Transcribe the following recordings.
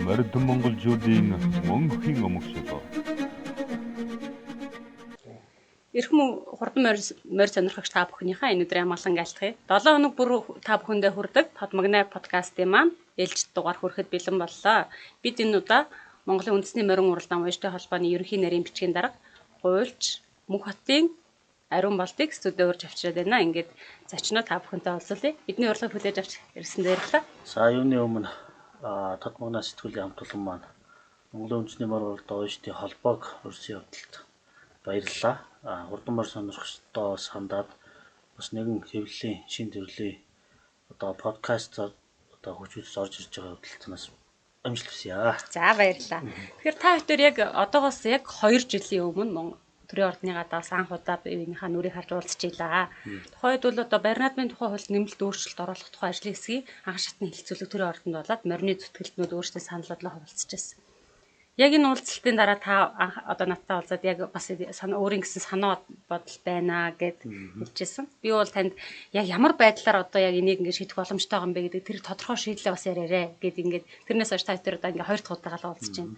Морд монголчуудын мөнхийн өмгсөл. Эрхэм хурдан морь сонирхогч та бүхнийхээ энэ өдрийн амгалан айлтгая. 7 хоног бүр та бүхэндээ хүрдэг Тодмогнай подкастын маань ээлжит дугаар хүрэхэд бэлэн боллоо. Бид энэ удаа Монголын үндэсний морин уралдаан уяжтай холбооны ерөнхий нарийн бичгийн дарга хуульч Мөнх хотын Ариун Болдыг студио урьж авчираад байна. Ингээд зочноо та бүхэнтэй уулзъя. Бидний урилгыг хүлээж авч ирсэн баярлалаа. За юуны өмнө Тодмогнай сэтгүүлийн хамт олон маань Монголын үндэсний морин уралдаан уяжтай холбоог урьсан явдалд баярлалаа. Хурдан морь сонирхогчдоо сандаад бас нэгэн хэвлэлийн шин төрлийн одоо подкаст одоо хөгжүүлж орж ирж байгаа явдалтнаас амжилт хүсье. За баярлалаа. Тэгэхээр та хоёр яг одоогоос яг 2 жилийн өмнө төрийн ордны гадаас анх удаа биеийнхаа нүрийг харж уулзч илаа. Тухайд бол одоо баяр наадмын тухай хуульд нэмэлт өөрчлөлт оруулах тухай ажлын хэсгийг анх шатны хэлэлцүүлэг төрийн ордонд болоод морины зүтгэлтнүүд өөрсдөө санал бодлоо хуваалцаж байсан. Яг энэ уулзалтын дараа та анх одоо надтай уулзаад яг бас өөрийн гэсэн санаа бодол байна гэд хэлжсэн. Би бол танд яг ямар байдлаар одоо яг энийг ингэ шийдэх боломжтой юм бэ гэдэг тэр тодорхой шийдлээ бас яриарэ гэд ингээд тэрнээс хойш та хоёр одоо ингээ хоёр дахь удаага л уулзаж байна.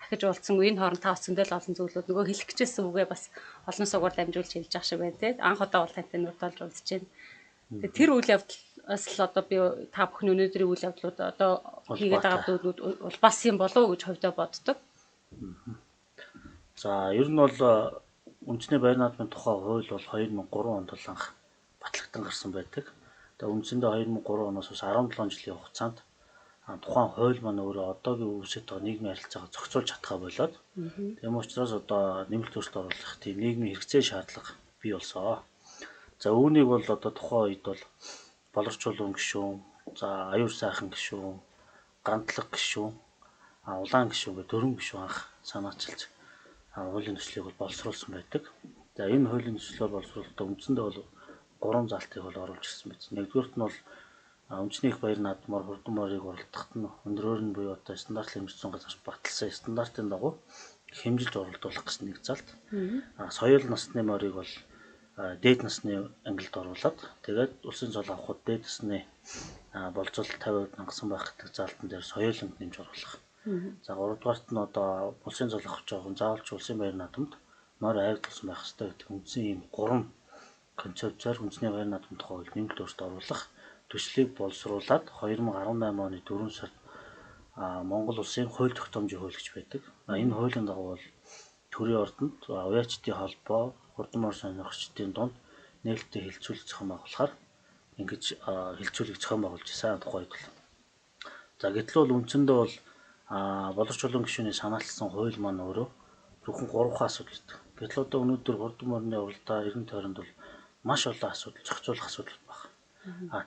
Ахиж уулзсангүй энэ хооронд та өсөндөл олон зүйлүүд нөгөө хэлэх гэжсэн үгээ бас олон сугаар дамжуулж хэлж байгаа шиг байна те. Анх удаа бол тантай нүр толж уулзаж байна. Тэгээ тэр үйл явдлаас л одоо би та бүхний өнөөдрийн үйл явдлууд одоо хийгээд байгаа зүйлүүд улбаас юм болов уу гэж хувьдаа боддог. За ер нь бол үндэсний баяр наадмын тухай хууль бол 2003 онд бол анх батлагдсан гарсан байдаг. Тэгээ үндсэндээ 2003 оноос хойш 17 жилийн хугацаанд тухайн хууль маань өөрөө одоогийн үүсэж байгаа нийгмийн харилцаагаа зохицуулж чадхаа болоод тийм учраас одоо нэмэлт өөрчлөлт оруулах тийм нийгмийн хэрэгцээ шаардлага бий болсон. За үүнийг бол одоо тухайн үед бол Болорчуулан гишүүн, за Аюур сайхан гишүүн, Гантлаг гишүүн, Улаан гишүүн гэх дөрвөн гишүүн анх санаачилж хуулийн төслийг бол боловсруулсан байдаг. За энэ хуулийн төслөөр боловсруулахдаа үндсэндээ бол гурван залтыг бол оруулж ирсэн байна. Нэгдүгээрт нь бол үндэсний их баяр наадмаар хурдан морийг уралдахад нь өндрөөр нь буюу одоо стандартлын хэмжиж газар баталсан стандартын дагуу хэмжилж уралдуулах гэсэн нэг залт. Соёл насны морийг бол дээд насны ангилд оруулаад тэгээд улсын цол авахд дээд насны болзол 50% хангасан байх гэдэг залтан дээр соёлонд нэмж оруулах. За гуравдугаарт нь одоо улсын цол авах жоохон заавалч улсын баяр наадамд морь айрдуулсан байх ёстой гэдэг үндсэн ийм гурван концепцээр үндэсний баяр наадмын тухай хууль нэмэлт өөрчлөлт оруулах төслийг боловсруулад 2018 оны 4 сард Монгол улсын хууль тогтоомжийн хууль гэж байдаг. Энэ хуулийн дагуу бол төрийн ордонд уяачдын холбоо хурдан морь сонирхогчдын дунд нээлттэй хэлэлцүүлэг зохион байгуулахаар ингэж хэлэлцүүлэг зохион байгуулж байсан тухайд бол. За гэтэл бол үндсэндээ бол Болорчуулан гишүүний санаачилсан хууль маань өөрөө зөвхөн гурван асуудал байдаг. Гэтэл одоо өнөөдөр хурдан морины уралдаа эргэн тойронд бол маш олон асуудал зохицуулах асуудал байна.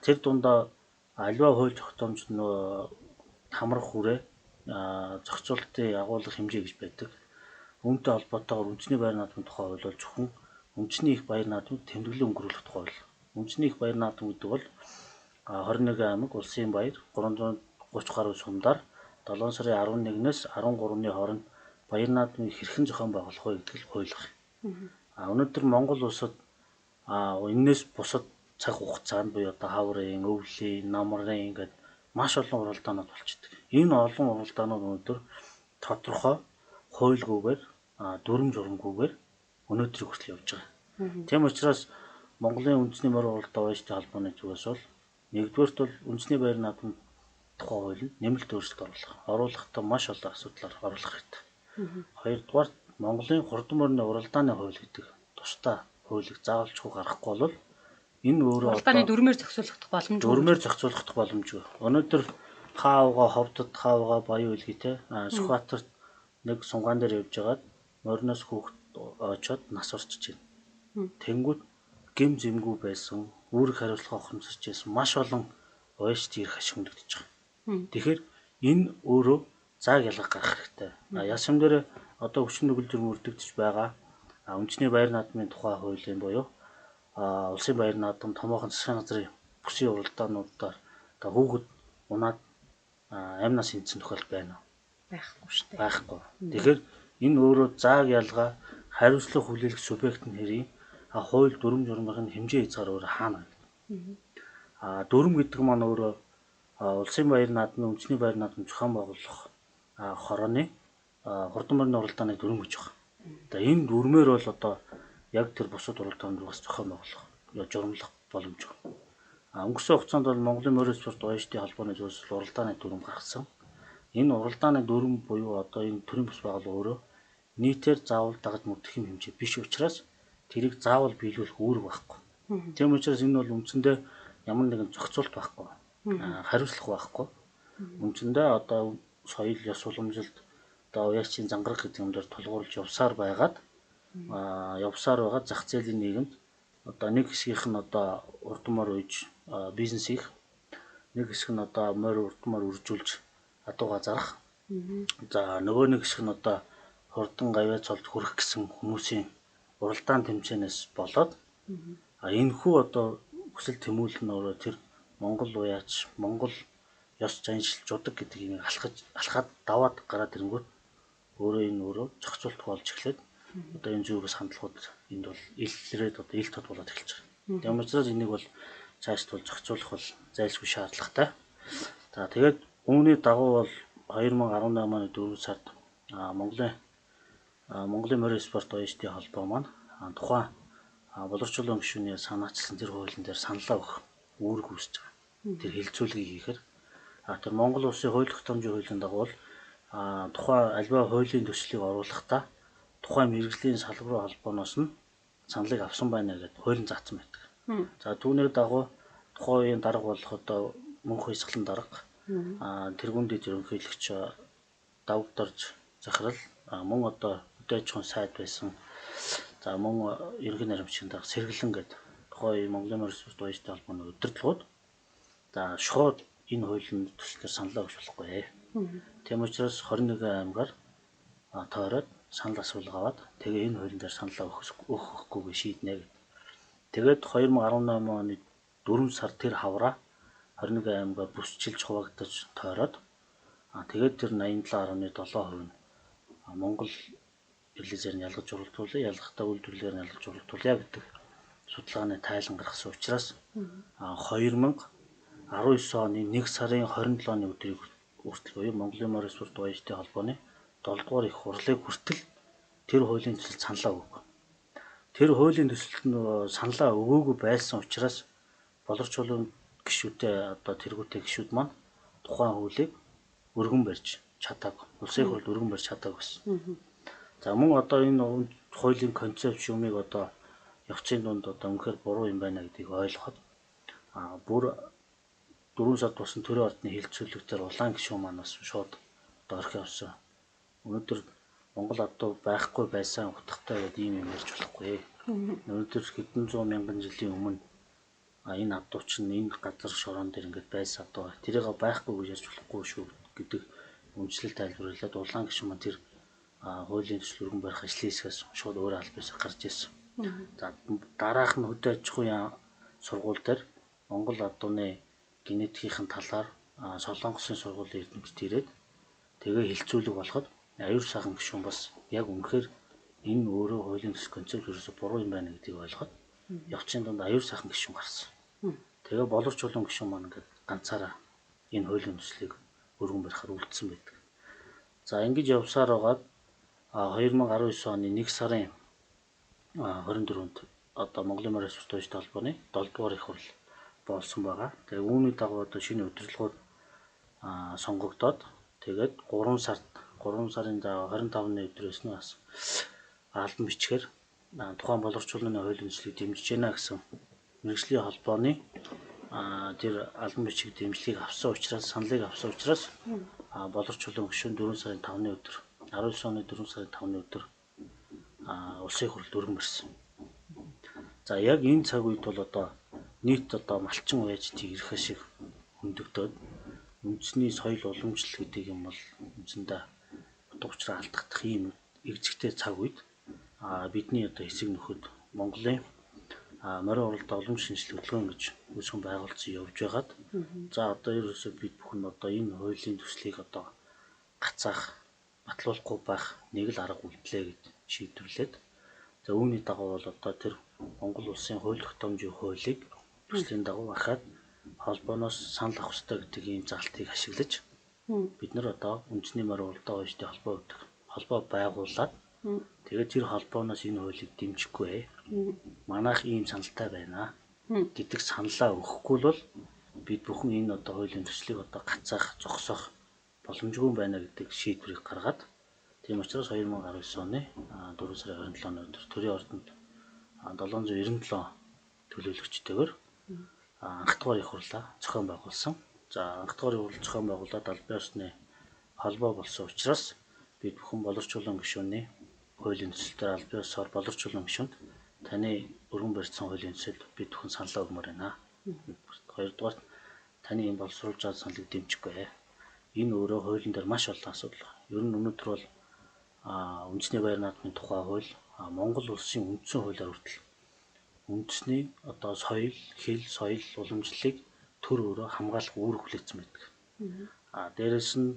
Тэр дундаа аливаа хууль тогтоомжид нөө хамрах хүрээ зохицуултын агуулга хэмжээ гэж байдаг. Үүнтэй холбоотойгоор үндэсний баяр наадмын тухай хууль бол зөвхөн үндэсний их баяр наадмыг тэмдэглэн өнгөрүүлэх тухай хууль. Үндэсний их баяр наадам гэдэг бол 21 аймаг улсын баяр 330 гаруй сумдаар 7 сарын 11-ээс 13-ны хооронд баяр наадмыг хэрхэн зохион байгуулах вэ гэдэг л хууль байна. Өнөөдөр Монгол улсад энэс бусад цаг хугацаанд буюу одоо хаврын, өвлийн, намрын ингээд маш олон уралдаанууд болчдөг. Энэ олон уралдаанууд өнөөдөр тодорхой хуйлгүйгээр дүрм журмгүйгээр өнөөдрийг хүртэл явж байгаа. Тийм учраас Монголын үндэсний морин уралдаан уяжтай холбооны зүгээс бол нэгдүгээрт бол үндэсний баяр наадмын тухай хууль нь нэмэлт өөрчлөлт оруулах. Оруулахдаа маш олон асуудлаар оруулах хэрэгтэй. Хоёрдугаар Монголын хурдан морины уралдааны хууль гэдэг тусдай хуулийг заавалчгүй гаргахгүй бол энэ өөрөө уралдааны дүрмээр зохицуулах боломжгүй. Дүрмээр зохицуулах боломжгүй. Өнөөдөр хаавга ховдод хаавга баян үлгийтэй Сүхбаатарт нэг сунгаан дээр явж байгаад мориноос хүүхэд очоод нас орчиж байна. Тэнгүүд гим зэмгүй байсан, үүрэг хариуцлага ухамсарч байсан маш олон уяжт ирэх ашиг хүндэгдэж байгаа. Тэгэхээр энэ өөрөө зааг ялга гарах хэрэгтэй. Ясам дээр одоо хүчин нүгэлжир мөрдөгдөж байгаа үндэсний баяр наадмын тухай хуулийн буюу улсын баяр наадам томоохон засгийн газрын бүсийн уралдаануудаар одоо хүүхэд унаад амнаас эндсэн тохиолдол байна уу? Байхгүй шүү дээ. Байхгүй. Тэгэхээр энэ өөрөө зааг ялгаа хариуцлага хүлээлгэх субъект нь хэрийн хууль дүрм журмын хэмжээ хязгаар өөрөө хаана гэдэг. Дүрм гэдэг маань өөрөө Улсын баяр наадмын үндэсний баяр наадам зохион байгуулах хорооны хурдан морины уралдааны дүрэм гэж байна. За энэ дүрмээр бол одоо яг тэр бусад уралдаанд бас зохион байгуулах, журамлах боломжгүй. Өнгөрсөн хугацаанд бол Монголын морин спорт уяжтын холбооны зүйлсэл уралдааны дүрэм гаргасан. Энэ уралдааны дүрэм буюу одоо энэ төрийн бус байгууллага өөрөө нийтээр заавал дагаж мөрдөх юм хэмжээ биш учраас тэрийг заавал биелүүлэх үүрэг байхгүй. Тийм учраас энэ бол үндсэндээ ямар нэгэн зохицуулт байхгүй, хариуцлага байхгүй. Үндсэндээ одоо соёл, ёс уламжилт, одоо уяачийн зангараг гэдэг юм дээр тулгуурлаж явсаар байгаад зах зээлийн нийгэмд одоо нэг хэсгийнх нь одоо урдмаар уйж бизнес хийх, нэг хэсэг нь одоо морь урдмаар үржүүлж адууга зарах. За нөгөө нэг хэсэг нь одоо хурдан гавьяа цолд хүрэх гэсэн хүмүүсийн уралдаан тэмцээнээс болоод энэхүү одоо хүсэл тэмүүлэл нь өөрөө тэр Монгол уяач, Монгол ёс заншил жудаг гэдэг юм алхаад даваад гараад ирэнгүүт өөрөө энэ өөрөө зохицуултгүй болж эхлээд одоо энэ зүгээс хандлагууд энд бол илрээд одоо ил тод болоод эхэлж байгаа. Тийм учраас энийг бол цаашд бол зохицуулах бол зайлшгүй шаардлагатай. За тэгээд үүний дагуу бол 2018 оны 4 сард Монголын морин спорт оюутны холбоо маань тухайн Боловсролын гишүүний санаачилсан тэр хуулийн дээр саналаа өгөх үүрэг үүсэж байгаа. Тэр хилцүүлгийг хийхээр тэр Монгол улсын хууль тогтоомжийн хуулийн дагуу тухайн альва хуулийн төслийг оруулахдаа тухайн мэргэжлийн салбарын холбооноос нь саналыг авсан байна гэдээ хуулийн заасан байдаг. За түүний дагуу тухайн үеийн дарга болох одоо мөнх баясгалан дарга, тэргүүн дэд ерөнхийлөгч Давгдорж Захирал, мөн одоо хөдөө аж ахуйн сайд байсан. За мөн ерөнхий наримчийн дарга Сэргэлэн гэдэг тухайн үеийн Монголын морин спорт оюутны холбооны удирдлагууд за шууд энэ хуулийн төслөөр саналаа өгч болохгүй. Тийм учраас 21 аймгаар тойроод санал асуулга аваад тэгээ энэ хуулийн дээр саналаа өгөх өгөхгүйг шийднэ гэд. Тэгээд 2018 оны 4 сар тэр хавраа 21 аймгаар бүсчилж хуваагдаж тойроод тэгээд тэр 87.7% нь Монгол релизээр нь ялгаж уралдуулъя, ялгахдаа үйлдвэрлэлээр нь ялгаж уралдуулъя гэдэг судалгааны тайлан гаргасан учраас 2019 оны 1 сарын 27-ны өдрийг хүртэл буюу Монголын морин спорт оюутны холбооны 7 дугаар их хурлыг хүртэл тэр хуулийн төсөлд саналаа өгөөгүй. Тэр хуулийн төсөлд нь саналаа өгөөгүй байсан учраас Боловсролын гишүүдээ одоо тэргүүтэй гишүүд маань тухайн хуулийг өргөн барьж чадаагүй. Улсын хурлд өргөн барьж чадаагүй байсан. За мөн одоо энэ хуулийн концепц юмыг одоо явцын дунд одоо үнэхээр буруу юм байна гэдгийг ойлгоход бүр 4 сард болсон төрийн ордны хилцүүлэг дээр улаан гишүүн маань бас шууд одоо орхи явсан. Өнөөдөр Монгол адуу байхгүй байсан утгатай гэдэг ийм юм ярьж болохгүй. Өнөөдөр хэдэн зуун мянган жилийн өмнө энэ адуу чинь энэ газар шороон дээр ингээд байсан адуу. Тэрийг байхгүй гэж ярьж болохгүй шүү гэдэг үндэслэл тайлбарлаад улаан гишүүн маань тэр хуулийн төсөл өргөн барих ажлын хэсгээс шууд өөрөө аль биесээр гарч ирсэн. За дараах нь хөдөө аж ахуйн сургууль дээр Монгол адууны генетикийн талаар Солонгосын сургуулийн эрдэмтэд ирээд тэгээ хилцүүлэг болоход аюур сайхан гишүүн бас яг үнэхээр энэ өөрөө хуулийн төсөл концепт ерөөсө буруу юм байна гэдгийг ойлгоход явцын дунд аюур сайхан гишүүн гарсан. Тэгээ Боловсролын гишүүн маань ингээд ганцаараа энэ хуулийн төслийг өргөн барихаар үлдсэн байдаг. За ингэж явсаар байгаад 2019 оны 1 сарын 24-нд одоо Монголын морин спорт оюутны холбооны 7 дугаар их хурл болсон байгаа. Тэгээ үүний дагуу одоо шинэ удирдлагууд сонгогдоод тэгээд 3 сарын 25-ны өдрөөс нь бас албан бичгээр тухайн Боловсролын хуулийн төслийг дэмжиж байна гэсэн мэргэжлийн холбооны тэр албан бичиг дэмжлэгийг авсан учраас саналыг авсан учраас Боловсролын гишүүн 4 сарын 5-ны өдөр 19 оны 4 сарын 5-ны өдөр улсын хурлд өргөн барьсан. За яг энэ цаг үед бол одоо нийт одоо малчин уяажтыг ирэх шиг хөндөгдөөд үндэсний соёл уламжлал гэдэг юм бол үндсэндээ утга учираа алдагдах ийм эгзэгтэй цаг үед бидний одоо хэсэг нөхөд Монголын морин уралдаан уламж шинжилгээ хөдөлгөөн гэж үүсгэн байгуулсан явж байгаад за одоо ерөөсөө бид бүхэн одоо энэ хуулийн төслийг одоо гацаах батлуулахгүй байх нэг л арга үлдлээ гэж шийдвэрлээд за үүний дагуу бол одоо тэр Монгол улсын хууль тогтоомжийн хуулийг төслийн дагуу ахаад холбооноос санал авах ёстой гэдэг ийм залтыг ашиглаж бид нар одоо үндэсний морь уралдаан хуульчдын холбоо гэдэг холбоо байгуулад тэгээд тэр холбооноос энэ хуулийг дэмжихгүй. Манайх ийм саналтай байна гэдэг саналаа өгөхгүй бол бид бүхэн энэ одоо хуулийн төслийг одоо гацаах, зогсоох боломжгүй байна гэдэг шийдвэрийг гаргаад тийм учраас 2019 оны 4 сарын 27-ны өдөр төрийн ордонд 797 төлөөлөгчтэйгээр анх дугаар их хурлаа зохион байгуулсан. За анх дугаар их хурл зохион байгуулад албан ёсны холбоо болсон учраас бид бүхэн боловсруулан гишүүний хуулийн төсөл дээр албан ёсоор боловсруулан гишүүнд таны өргөн барьсан хуулийн төсөлд бид бүхэн саналаа өгмөр байна. Хоёрдугаар таны энэ боловсруулж байгаа саналыг дэмжихгүй. Энэ өөрөө хуулийн дээр маш олон асуудал байна. Ер нь өнөөдөр бол үндэсний байр наадмын тухай хууль Монгол улсын үндсэн хуулиар хүртэл үндэсний одоо соёл, хэл, соёл, уламжлалыг төр өөрөө хамгаалах үүрэг хүлээсэн байдаг. Дээрэс нь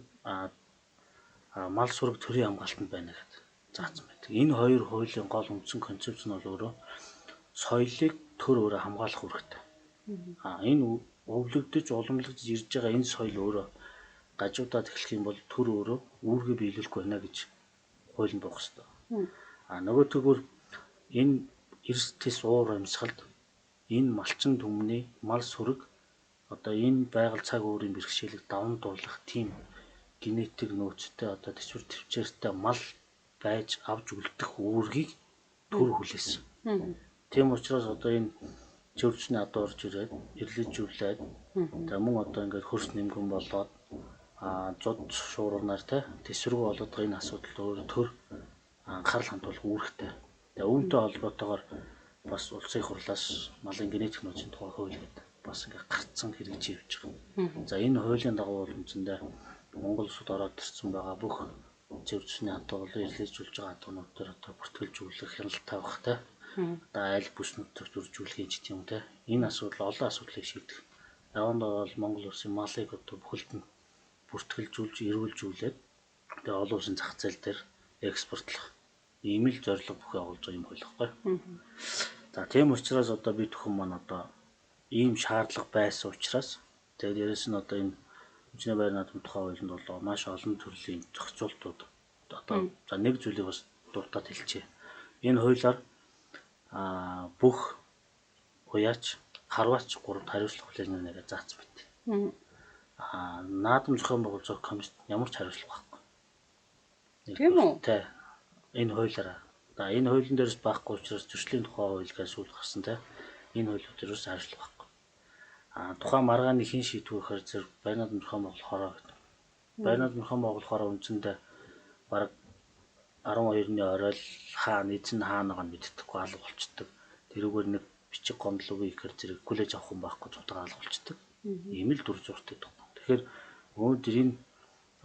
мал сураг төрийн хамгаалтанд байна гэдэг заасан байдаг. Энэ хоёр хуулийн гол үндсэн концепц нь бол өөрөө соёлыг төр өөрөө хамгаалах үүрэгтэй. Энэ өвлөгдөж, уламжлагдж ирж байгаа энэ соёл өөрөө гажуудаад эхлэх юм бол төр өөрөө үүргээ биелүүлэхгүй байна гэж хуулинд буух ёстой. Нөгөө төгөр энэ эрс тэс уур амьсгалд энэ малчин түмний мал сүрэг одоо энэ байгаль цаг уурын бэрхшээлийг даван дуулах тийм генетик нөөцтэй одоо төсвөр төвчээртэй мал байж авч үлдэх үүргийг төр хүлээсэн. Тийм учраас одоо энэ чөвчний адуу орж ирээд эрлэжүүлээд за мөн одоо ингээд хөрс нэмгэн болоод зуд шуурнаар те тэсвэргүй болоод байгаа энэ асуудал өөр төр анхаарал хандуулах үүрэгтэй. Тэгээ үүнтэй холбоотойгоор бас улсын хурлаас малын генетик нөөцийн тухай хууль гэдэг бас ингээд гарцсан хэрэгжиж явж байгаа. За энэ хуулийн дагуу бол үндсэндээ Монгол улсад ороод ирсэн байгаа бүх цэвэр зүсний адуу болон эрлэжүүлж байгаа адуунууд дээр одоо бүртгэлжүүлэх, хяналт тавих те одоо айл бүснүүд төвлөржүүлэх ч юм те энэ асуудал олон асуудлыг шийдэх. Давандаа бол Монгол улсын малыг одоо бүхэлд нь бүртгэлжүүлж, эрүүлжүүлээд тэгээ олон улсын зах зээл дээр экспортлох ийм л зорилго бүхий агуулж байгаа юм хууль байхгүй. За тийм учраас одоо бид бүхэн маань одоо ийм шаардлага байсан учраас тэгээ дээрэс нь одоо энэ үндэсний байр наадмын тухай хуулинд бол маш олон төрлийн зохицуултууд одоо за нэг зүйлийг бас дуртад хэлчихье. Энэ хуулиар бүх уяач, харваач гуравт хариуцлага хүлээнэ нэгэ заасан байт. Наадам зохион байгуулах комисс ямар ч хариуцлага байхгүй. Тийм үү? Тэ. Энэ хуулиараа. За энэ хуулийн дээрс байхгүй учраас зөрчлийн тухай хууль гэж сүүл гарсан тэ. Энэ хуулиуд дээрс хариуцлага байхгүй. Тухайн маргааны хэн шийдвэр гэхээр зэрэг байр наадам зохион байгуулах хороо гэдэг. Байр наадам зохион байгуулах хороо үндсэндээ бараг 12-ны орой л хаана эзэн хаана байгаа нь мэддэхгүй алга болчдөг. Тэрүүгээр нэг бичиг гомдол үгүй гэхээр зэрэг хүлээж авах юм байхгүй цутгаа алга болчдөг. Ийм л дүр зурагтай байдаг. Тэгэхээр өнөөдөр энэ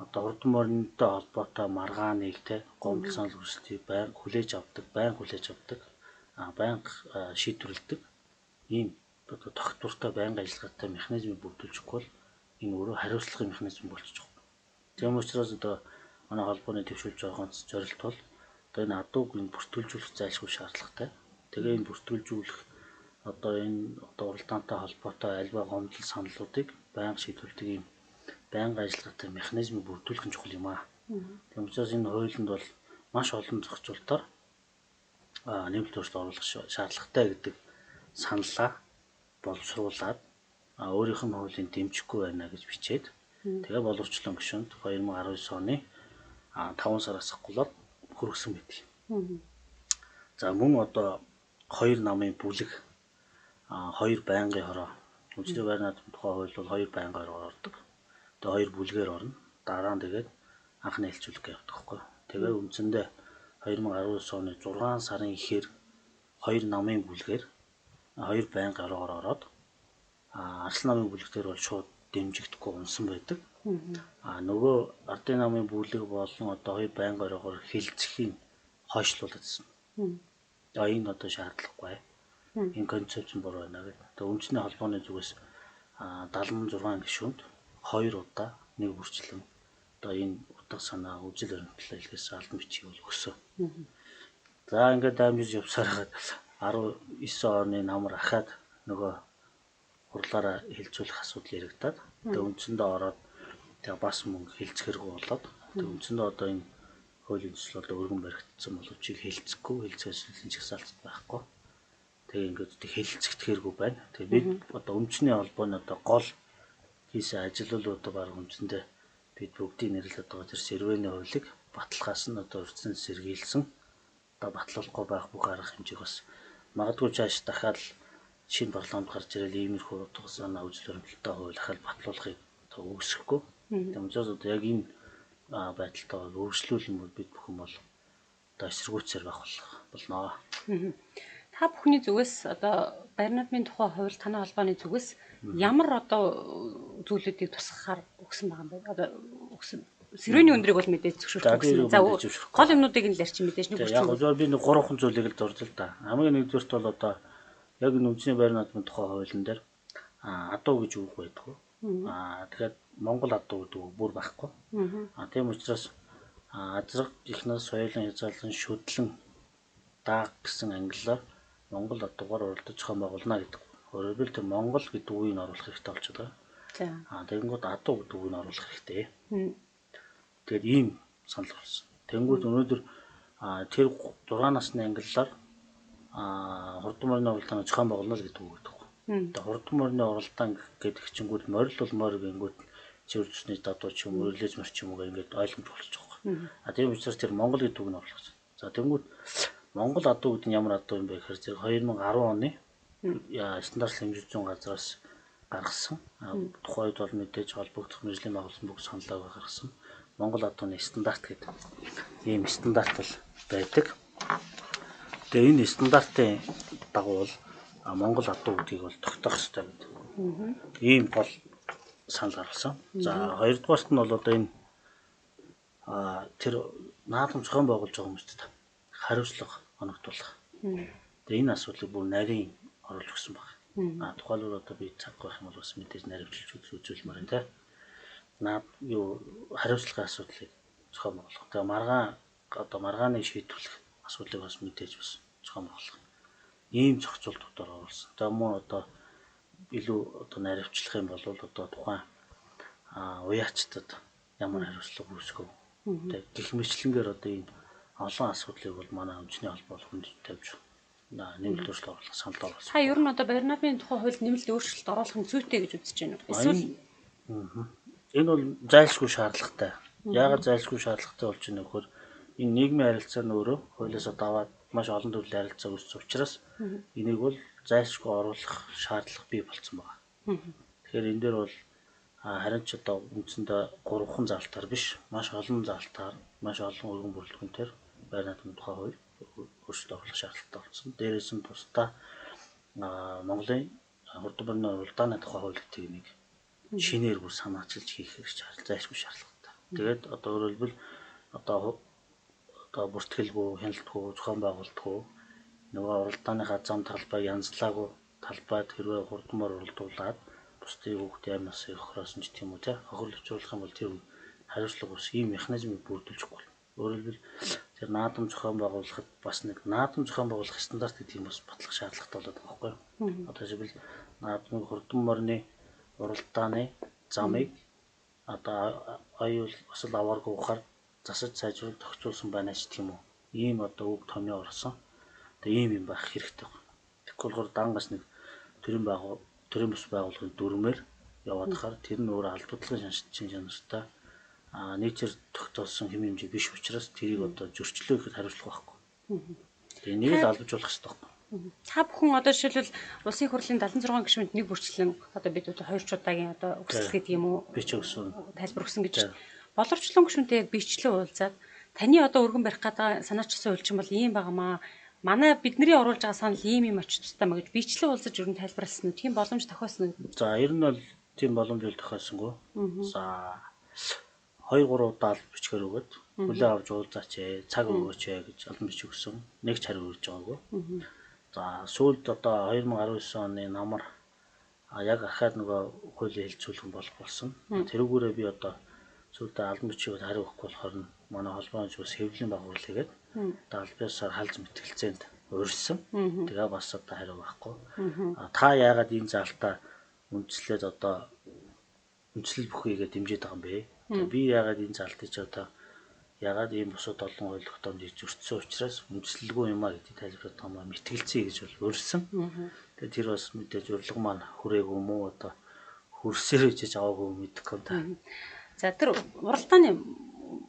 одоо урд моринтой холбоотой маргааныг те гомдол санал хүсэлтийг байнга хүлээж авдаг, байнга хүлээж авдаг, байнга шийдвэрлэдэг ийм одоо тогтвортой байнга ажиллагаатай механизмыг бүрдүүлчихгүй бол энэ өөрөө хариуцлагын механизм болчих жоох. Тийм учраас одоо манай холбооны дэвшүүлж байгаа ганц зорилт бол одоо энэ адууг энэ бүртгүүлжүүлэх зайлшгүй шаардлагатай. Тэгээ энэ бүртгүүлжүүлэх одоо энэ одоо уралдаантай холбоотой альва гомдол саналуудыг байнга шийдвэрлэдэг ийм байнга ажиллагаатай механизмыг бүрдүүлэх нь чухал юм аа. Тийм учраас энэ хуулинд бол маш олон зохицуултаар нэмэлт өөрчлөлт оруулах шаардлагатай гэдэг саналаа боловсруулад өөрийнх нь хуулийг дэмжихгүй байна гэж бичээд тэгээ боловчлон гишүүнд 2019 оны 5 сараас ахгуулаад хүргэсэн байдаг. За мөн одоо хоёр намын бүлэг хоёр байнгын хороо үндэсний байр наадмын тухай хууль бол хоёр байнгын хороор ордог. Тэгээ хоёр бүлгээр орно. Дараа нь тэгээд анхны хэлцүүлэг явдаг байхгүй. Тэгээ үндсэндээ 2019 оны 6 сарын ихээр хоёр намын бүлгээр хоёр байнгын ороогоор ороод Арслан намын бүлэг дээр бол шууд дэмжигдэхгүй унсан байдаг. Нөгөө Ардын намын бүлэг болон одоо хоёр байнгын ороогоор хилцэхийн хойшлуулагдсан. Энэ одоо шаардлагагүй. Энэ концепц нь буруу байна гэдэг. Тэгээ үндэсний холбооны зүгээс 76 гишүүнд хоёр удаа нэг бүрчлэн одоо энэ утга санаа үзэл баримтлал илгээсэн албан бичгийг бол өгсөн. За ингээд дамжиж явсаар хагаад 19 оны намар ахаад нөгөө хурлаараа хилцүүлэх асуудал яригдаад тэгээ үндсэндээ ороод тэгээ бас мөнгө хилцэхэргүй болоод тэгээ үндсэндээ одоо энэ хуулийн төсөл одоо өргөн баригдсан боловч хилцэхгүй, хилцээс жагсаалт байхгүй. Тэгээ ингээд хэлцэгдэхэргүй байна. Тэгээ бид одоо өмчний холбооны одоо гол хийсэн ажил бол одоо баг үндсэндээ бид бүгдийг нэрлэдэг байгаа тэр сэрвэний хуулийг баталгаас нь одоо урьдчилан сэргийлсэн одоо батлуулахгүй байх бүх арга хэмжээг бас магадгүй чааш дахиад шинэ парламент гарч ирэл иймэрхүү утга санаа үзэл баримталтай хууль дахиад батлуулахыг одоо үүсгэхгүй. Тийм учраас одоо яг энэ байдалтай бол үргэлжлүүлэн бид бүхэн бол одоо эсэргүүцээр байх болно. Та бүхний зүгээс одоо баяр наадмын тухай хууль танай холбооны зүгээс ямар одоо зүйлүүдийг тусгахаар өгсөн байгаа юм бэ? Одоо өгсөн сэрүүний өндрийг бол мэдээж зөвшөөрөх гэсэн. За гол юмнуудыг нь л ярьчих мэдээж нэг бүрсэн. Яг зөв би нэг гурван зүйлийг л дурдъя л да. Хамгийн нэгдүгээрт бол одоо яг энэ үндэсний баяр наадмын тухай хуулийн дээр адуу гэж үг байдаг. Тэгэхээр Монгол адуу гэдэг үг бүр байхгүй. Тийм учраас азраг ихнээс соёлын хязгаарлан шүдлэн дааг гэсэн англиар Монгол адуугаар уралдаж зохион байгуулна гэдэг. Өөрөөр хэлбэл тэр Монгол гэдэг үгийг оруулах хэрэгтэй болчиход байгаа. За. Тэгэнгүүт адуу гэдэг үгийг оруулах хэрэгтэй. Тэгээд ийм санал болсон. Тэгэнгүүт өнөөдөр тэр 6 насны англиар хурдан морины уралдаан зохион байгуулна л гэдэг үг гэдэг. Тэгээ хурдан морины уралдаан гэдэг чингүүд морил бол морь гэнгүүт цэвэр зүсний дадуу ч юм уу, өрлөөж мөр ч юм уу ингээд ойлгомж болчих жоох. Тийм учраас тэр Монгол гэдэг үг нь оруулах гэсэн. За тэгэнгүүт Монгол адуу гэдэг нь ямар адуу юм бэ гэхээр зэрэг 2010 оны стандарт хэмжээ зүйн газраас гаргасан. Тухайн үед бол мэдээж холбогдох мэргэжлийн байгууллагын бүх саналаа гаргасан. Монгол адууны стандарт гэдэг ийм стандарт бол байдаг. Тэгээ энэ стандартын дагуу бол Монгол адуу гэдгийг бол тогтоох ёстой гэдэг. Ийм гол санал гаргасан. За хоёрдугаарт нь бол одоо энэ тэр наадам зохион байгуулж байгаа хүмүүст хариуцлага оногдуулах. Тэгээ энэ асуудлыг бүр нарийн оруулж өгсөн байна. Тухайлбал одоо би цаг байх юм бол бас мэдээж наривчлж үзүүлмээр байна те. Наад юу хариуцлагын асуудлыг зохион байгуулах. Тэгээ маргаан одоо маргааныг шийдвэрлэх асуудлыг бас мэдээж бас зохион байгуулах. Ийм зохицуултуудаар оруулсан. Тэгээ мөн одоо илүү одоо наривчлах юм бол одоо тухайн уяачтад ямар хариуцлага үүсгэх вэ? Тэгээ гих мэтлэнгээр одоо энэ олон асуудлыг бол манай өмчний холбоо хүнд тавьж нэмэлт өөрчлөлт оруулах санал оруулсан. Та ер нь одоо баяр наадмын тухай хууль нэмэлт өөрчлөлт оруулах нь зүйтэй гэж үзэж байна уу? Эсвэл энэ бол зайлшгүй шаардлагатай. Яагаад зайлшгүй шаардлагатай болж байна гэхээр энэ нийгмийн харилцаа нь өөрөө хуулиасаа даваад маш олон төрлийн харилцаа үүссэн учраас энийг бол зайлшгүй оруулах шаардлага бий болсон байна. Тэгэхээр энэ дээр бол харин ч одоо үндсэндээ гурван залтаар биш, маш олон залтаар, маш олон өргөн бүрэлдэхүүнээр байр наадмын тухай хууль өөрчлөлт оруулах шаардлагатай болсон. Дээрээс нь тусдаа Монголын хурдан морины уралдааны тухай хууль гэдэг нэг шинээр бүр санаачилж хийх хэрэг зайлшгүй шаардлагатай. Тэгээд одоо өөрөөр хэлбэл одоо бүртгэлгүй, хяналтгүй, зохион байгуулалтгүй нөгөө уралдааныхаа зам талбайг янзлаагүй талбайд хэрвээ хурдан мор уралдуулаад бусдын хүүхдийн амь насыг хохироосон ч тийм үү те хохирол учруулах юм бол тэр хариуцлага ус ийм механизмыг бүрдүүлж өгөхгүй. Өөрөөр хэлбэл тэр наадам зохион байгуулахад бас нэг наадам зохион байгуулах стандарт гэдэг юм бас батлах шаардлагатай болоод байгаа байхгүй юу? Одоо жишээлбэл наадмын хурдан морины уралдааны замыг одоо аюул осол авааргүй ухаар засаж сайжруулах тохицуулсан байна ч гэх юм уу. Ийм одоо үг томьёо орсон. Тэгээ ийм юм байх хэрэгтэй байна. Тэгэхгүй болохоор дангаас нэг төрийн бус байгууллагын дүрмээр яваад хахаар тэр нь өөр албадлагын шин чанартай нийтээр тогтоосон хэм хэмжээ биш учраас тэрийг одоо зөрчлөө гэхэд хариуцлага байхгүй. Тэгээ энийг л албажуулах хэрэгтэй байхгүй. Та бүхэн одоо жишээлбэл Улсын хурлын 76 гишүүнд нэг бүрчлэн одоо бид одоо 2 ч удаагийн одоо өгсөл гэдэг юм уу? Бичиг өгсөн. Тайлбар өгсөн гэж. Боловчлон гишүүнтэй яг бичлэн уулзаад таны одоо өргөн барих гэдэг санаачилсан хуульчин бол ийм байгаамаа. Манай бидний оруулж байгаа санал ийм юм очиж тустай маа гэж бичлэн уулзаж өргөн тайлбарласан уу? Тийм боломж тохиосон уу? За ер нь бол тийм боломж үл тохиосонгүй. За 2 3 удаа л бичгээр өгөөд хүлээ авч уулзаач ээ, цаг өгөөч ээ гэж албан бичиг өгсөн. Нэг ч хариу ирж байгаагүй. За сүүлд одоо 2019 оны намар яг ахаад нөгөө хуулийн хэлцүүлэн болох болсон. Тэрүүгээрээ би одоо сүүлдээ албан бичгийг хариу өгөхгүй болохоор нь манай холбооны зүгээс хэвлэлийн байгууллага хийгээд одоо аль биесээр халж мэтгэлцээнд урьсан. Тэгээ бас одоо хариу байхгүй. Та яагаад энэ залтаа үндслээд одоо үндслэл бүхийгээ дэмжиж байгаа юм бэ. Би яагаад энэ залтыг ч одоо яагаад ийм бусад олон хууль тогтоомжийг зөрчсөн учраас үндслэлгүй юм а гэдгийг тайлбарлаад байгаа юм а мэтгэлцээ гэж бол урьсан. Тэгээд тэр бас мэдээж урилга маань хүрээгүй юм уу одоо хөрсээр хийж аваагүй мэдэхгүй та. За тэр уралдааны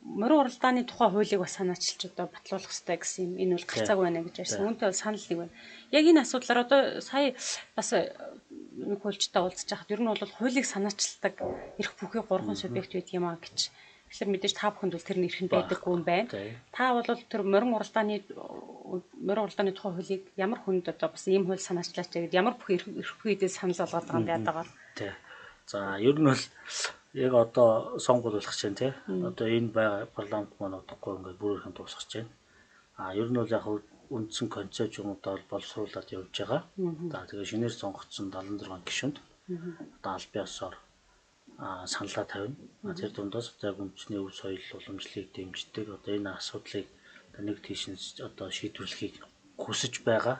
морин уралдааны тухай хуулийг бас санаачилж одоо батлуулах хэрэгтэй гэсэн юм. Энэ бол гарцаагүй байна гэж ярьсан. Үүнтэй бол санал нэг байна. Яг энэ асуудлаар одоо сая бас нэг хуульчтай уулзж байхад ер нь бол хуулийг санаачилдаг эрх бүхий 3 субъект байдаг юм а гэж. Тэгэхээр мэдээж та бүхэнд бол тэр нэрх нь байдаггүй юм байна. Та бол тэр морин уралдааны тухай хуулийг ямар хүнд одоо бас ийм хууль санаачлаач гэдэг ямар бүх эрх бүхийдээ санал болгоод байгаа юм бэ одоогоор? Тий. За ер нь бол яг одоо сонгуул болох чинь тий. Одоо энэ байгаа парламент маань удахгүй ингээд бүрийнхэн дуусгах чинь. А ер нь бол яг үндсэн концепт юмудаа бол боловсруулад явж байгаа. За тэгээ шинээр сонгогдсон 76 гишүүнд одоо аль биесоор саналаа тавина. Тэр дундаас одоо яг үндэсний өв соёл уламжлалыг дэмждэг одоо энэ асуудлыг одоо нэг тийш нь одоо шийдвэрлэхийг хүсэж байгаа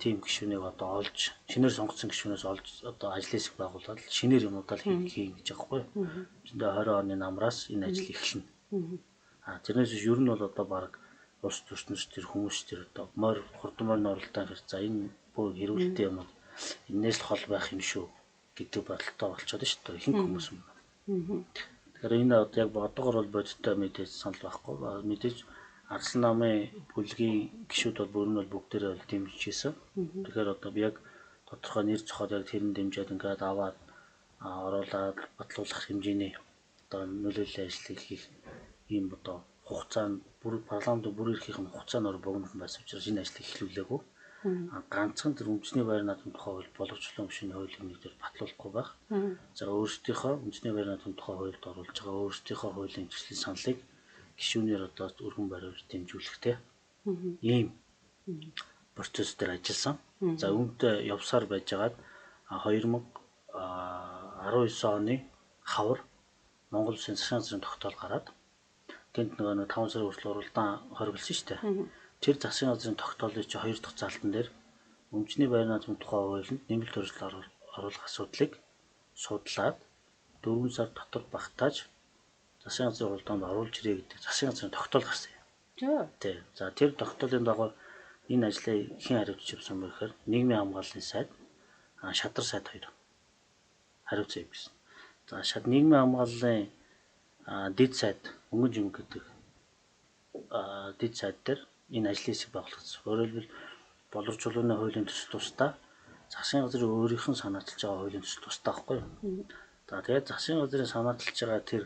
тийм гишүүнийг одоо олж шинээр сонгогдсон гишүүнээс олж одоо ажлын хэсэг байгуулад шинээр юмудаа л хийн гэж байгаа байхгүй юу. Үндсэндээ 20 оны намраас энэ ажил эхэлнэ. Тэрнээс биш ер нь бол одоо баг улс төрчнөс тэр хүмүүс тэр одоо морь хурдан морин уралдаан хэр за энэ бүх хэрүүлэлтийн юмуд энээс л хол байх юм шүү гэдэг бодолтой болчиход шүү дээ ихэнх хүмүүс юм. Тэгэхээр энэ одоо яг бодгоор бол бодиттой мэдээж санал байхгүй. Мэдээж Арслан намын бүлгийн гишүүд бол бүр нь бол бүгдээрээ бол дэмжиж хийсэн. Тэгэхээр одоо би яг тодорхой нэр зохиод яг тэрэн дэмжиж ингээд аваад оруулаад батлуулах хэмжээний одоо нөлөөллийн ажлыг хийх ийм одоо хугацаа нь бүр парламентын бүр эрхийнх нь хугацаа нь богинохон байсан учраас энэ ажлыг эхлүүлээгүй. Ганцхан тэр үндэсний байр наадмын тухай хууль боловсролын хөшөөний хуулийг нэг дээр батлуулахгүй байх. За өөрсдийнхөө үндэсний байр наадмын тухай хуульд оруулж байгаа өөрсдийнхөө хуулийн төслийн саналыг гишүүнээр одоо өргөн бариулж дэмжүүлэхтэй ийм процесс дээр ажилласан. За үүнтэй явсаар байжгаад 2019 оны хавар Монгол Улсын засгийн газрын тогтоол гараад гэнт нөгөө 5 сарын хүртэл уралдаан хориглосон шүү дээ. Тэр засгийн газрын тогтоолын чи 2 дахь залтан дээр үндэсний байр наадмын тухай хуулинд нэмэлт өөрчлөлт оруулах асуудлыг судлаад 4 сар дотор багтааж засгийн газрын уралдаанд оруулж ирээ гэдэг засгийн газрын тогтоол гарсан юм. Тий. За тэр тогтоолын дагуу энэ ажлыг хэн хариуцж явсан бэ гэхээр нийгмийн хамгааллын сайд, шадар сайд хоёр хариуцсан юм гэсэн. За нийгмийн хамгааллын дэд сайд Өнгөн жим гэдэг дэд сайд дээр энэ ажлын хэсэг байгуулагдсан. Өөрөөр хэлбэл боловсруулалтын хуулийн төсөл тусдаа засгийн газрын өөрийнх нь санаачилж байгаа хуулийн төсөл тусдаа байхгүй юу? За тэгээд засгийн газрын санаачилж байгаа тэр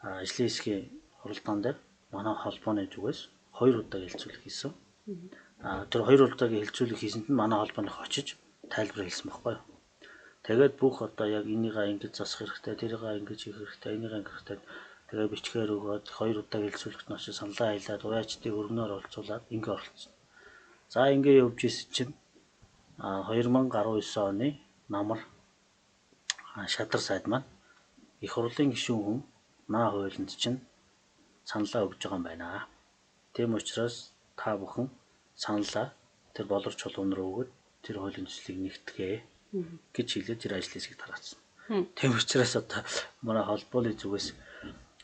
ажлын хэсгийн хуралдаан дээр манай холбооны зүгээс 2 удаа хэлцүүлэг хийсэн. Тэр 2 удаагийн хэлцүүлэг хийсэнд нь манай холбооных очиж тайлбар хэлсэн байхгүй юу? Тэгээд бүх одоо яг энийгээ ингэж засах хэрэгтэй, тэрийгээ ингэж хийх хэрэгтэй, энийгээ ингэх хэрэгтэй. Тэгээд бичгээр өгөөд 2 удаа хэлцүүлэгт нь очиж саналаа хайлаад уяачдыг өргөнөөр оролцуулаад ингэ оролцсон. За ингэ явж исэн чинь 2019 оны намар шадар сайд маань их хурлын гишүүн хүн наа хуулинд чинь саналаа өгж байгаа юм байна. Тийм учраас та бүхэн саналаа тэр болор чулуун руу өгөөд тэр хуулийн төслийг нэгтгээ гэж хэлээд тэр ажлын хэсгийг тараасан. Тийм учраас одоо манай холбооны зүгээс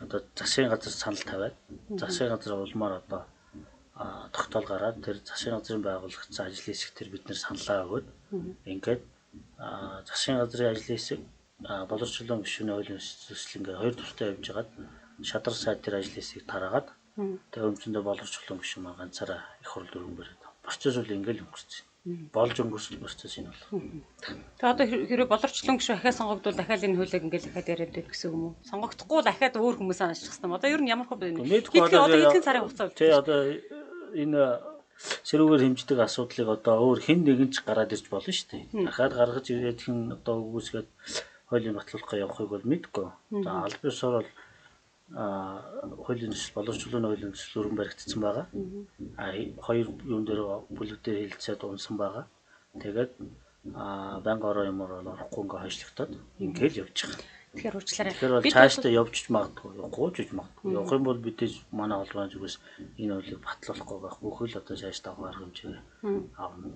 одоо засгийн газар санал тавиад засгийн газар улмаар одоо тогтоол гараад тэр засгийн газрын байгуулагдсан ажлын хэсэг тэр бид нэр саналаа өгөөд ингээд засгийн газрын ажлын хэсэг боловсролын гишүүний хуулийн төсөл ингээд хоёр тустай явж байгаад шадар сайд тэр ажлын хэсгийг тараагаад тэгээ өмчөндөө боловсролын гишүүн маань ганцаараа их хурл өргөн бариад процесс бол ингээд өнгөрсөн. Болж өнгөрсөн процесс энэ бол. Тэгээ одоо хэрвээ боловсролын гишүүн ахиад сонгогдвол дахиад энэ хуулийг ингээд дахиад яриад байх гэсэн юм уу? Сонгогдохгүй бол дахиад өөр хүмүүс санаачлах юм. Одоо ер нь ямар хөө хэдхэн одоо хэдхэн сарын хугацаа үлдсэн. Тий одоо энэ сэрүүгээр хэмждэг асуудлыг одоо өөр хэн нэгэн ч гараад ирж болно шүү дээ. Дахиад гаргаж ирээд хэн одоо үгүйсгээд хуулийн батлуулах явахыг бол мэдэхгүй. За аль биесээр бол хуулийн төсөл боловсролын хуулийн төсөл өргөн баригдсан байгаа. Хоёр юун дээр бүлэг дээр хэлцээд унсан байгаа. Тэгээд байнга ороо юмар бол орохгүй ингээ хойшлогдоод ингээл явж байгаа. Тэгэхээр уучлаарай. Тэгэхээр бол цаашдаа явж магадгүй, явахгүй ч гэж магадгүй. Явах юм бол мэдээж манай холбооны зүгээс энэ хуулийг батлуулахгүй байх. Бүхэл одоо цаашдаа арга хэмжээ авна.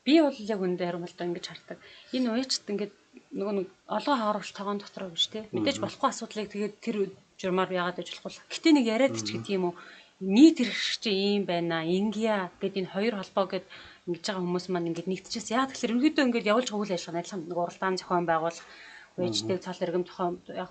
Би бол яг үндэ хариумалтаа ингэж хардаг. Энэ уячт ингээд нөгөө нэг олгой хааруулж тогоон дотор биш те. Мэдээж болохгүй асуудлыг тэгээд тэр журмаар яагаад гэж болохгүй. Гэтэ нэг яриад ч гэдэг юм уу. Нийт эрх чи ийм байна, ингэя гэд энэ хоёр холбоо гэд ингэж байгаа хүмүүс маань ингээд нэгтчихээс яа тэгэхээр ерөнхийдөө ингээд явуулж байгаа үйл ажиллагаа адилхан нэг уралдаан зохион байгуулах, вэжтэй цол эргэм зохион яг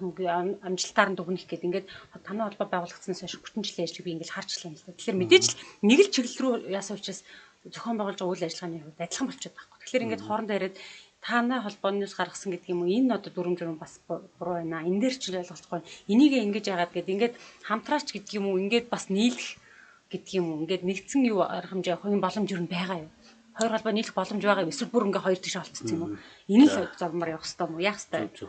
амжилтаар нь дүгнэх гэд ингээд танай холбоо байгуулагдсанаас хойш бүтэн жилийн ажлыг би ингээд харчлаа юм л да. Тэгэхээр мэдээж л нэг л чиглэл рүү яасан учраас зохион байгуулж байгаа үйл ажиллагааны хувьд адилхан болчиход байгаа байхгүй. Тэгэхээр ингээд хоорондоо яриад танай холбооноос гаргасан гэдэг юм уу, энэ одоо дүрм журм бас буруу байна. Энэ дээр ч ойлголцохгүй. Энийг ингэж яагаад гэд ингээд хамтраач гэдэг юм уу, ингээд бас нийлэх гэдэг юм уу, ингээд нэгдсэн юу арга хэмжээ явах юм боломж юу байгаа юу? Хоёр холбоо нийлэх боломж байгаа юм. Эсвэл бүр ингээ хоёр тийш олцсон юм уу? Энэ л замаар явах хэрэгтэй юм уу? Яах хэрэгтэй?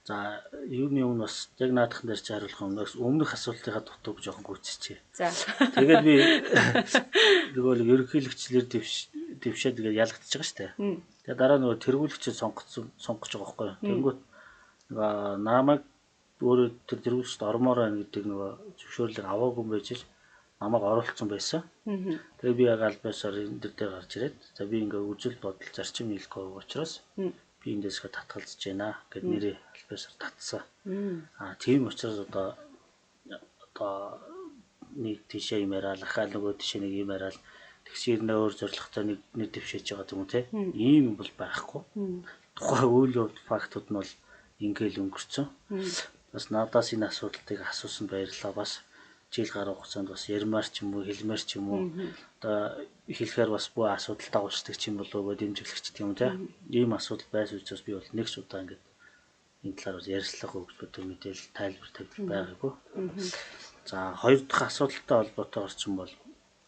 За, юуны өмнө бас яг наадхан дээр чи хариулах юм. Өмнөх асуултынхаа дутууг жоохон гүйцэцгээе. За. Тэгээд би нөгөө л ерөнхийлөгчлэр дэвшээд тэгээд ялагдчихж байгаа шүү дээ. Тэгээд дараа нөгөө тэргүүлэгчид сонгож байгаа байхгүй юу? Тэнгүүт нөгөө намайг өөрөө тэр тэргүүлэгчд ормоор байна гэдэг нөгөө зөвшөөрлийг аваагүй байж л намайг оруулсан байсан. Тэгээд би яг аль биесаар энэ дээр гарч ирээд за би ингээ үзэл бодол зарчим нийлэхгүй учраас би эндээсээ татгалзаж байна гэд нэрээ аль биесаар татсан. Аа тийм учраас одоо нэг тийшээ юм яриад ахаал нөгөө тийшээ нэг юм яриад тэгсэр нэ өөр зорилготой нэг нэр дэвшээж байгаа юм те. Ийм юм бол байхгүй. Тухайн үйл явдал фактууд нь бол ингээл өнгөрцөн. Бас надаас энэ асуудлыг асуусан баярлалаа. Бас жил гаруй хугацаанд бас ярмаар ч юм уу, хэлмээр ч юм уу, одоо хэлэхээр бас бүх асуудал дагуулдаг ч юм болов уу, дэмжиглэгч гэх юм те. Ийм асуудал байсан учраас би бол нэг ч удаа ингээд энэ талаар бас ярьцлага өгч боддог мэдээлэл тайлбар тавьж байгаагүй. За, хоёр дахь асуудалтай холбоотойгоор ч юм бол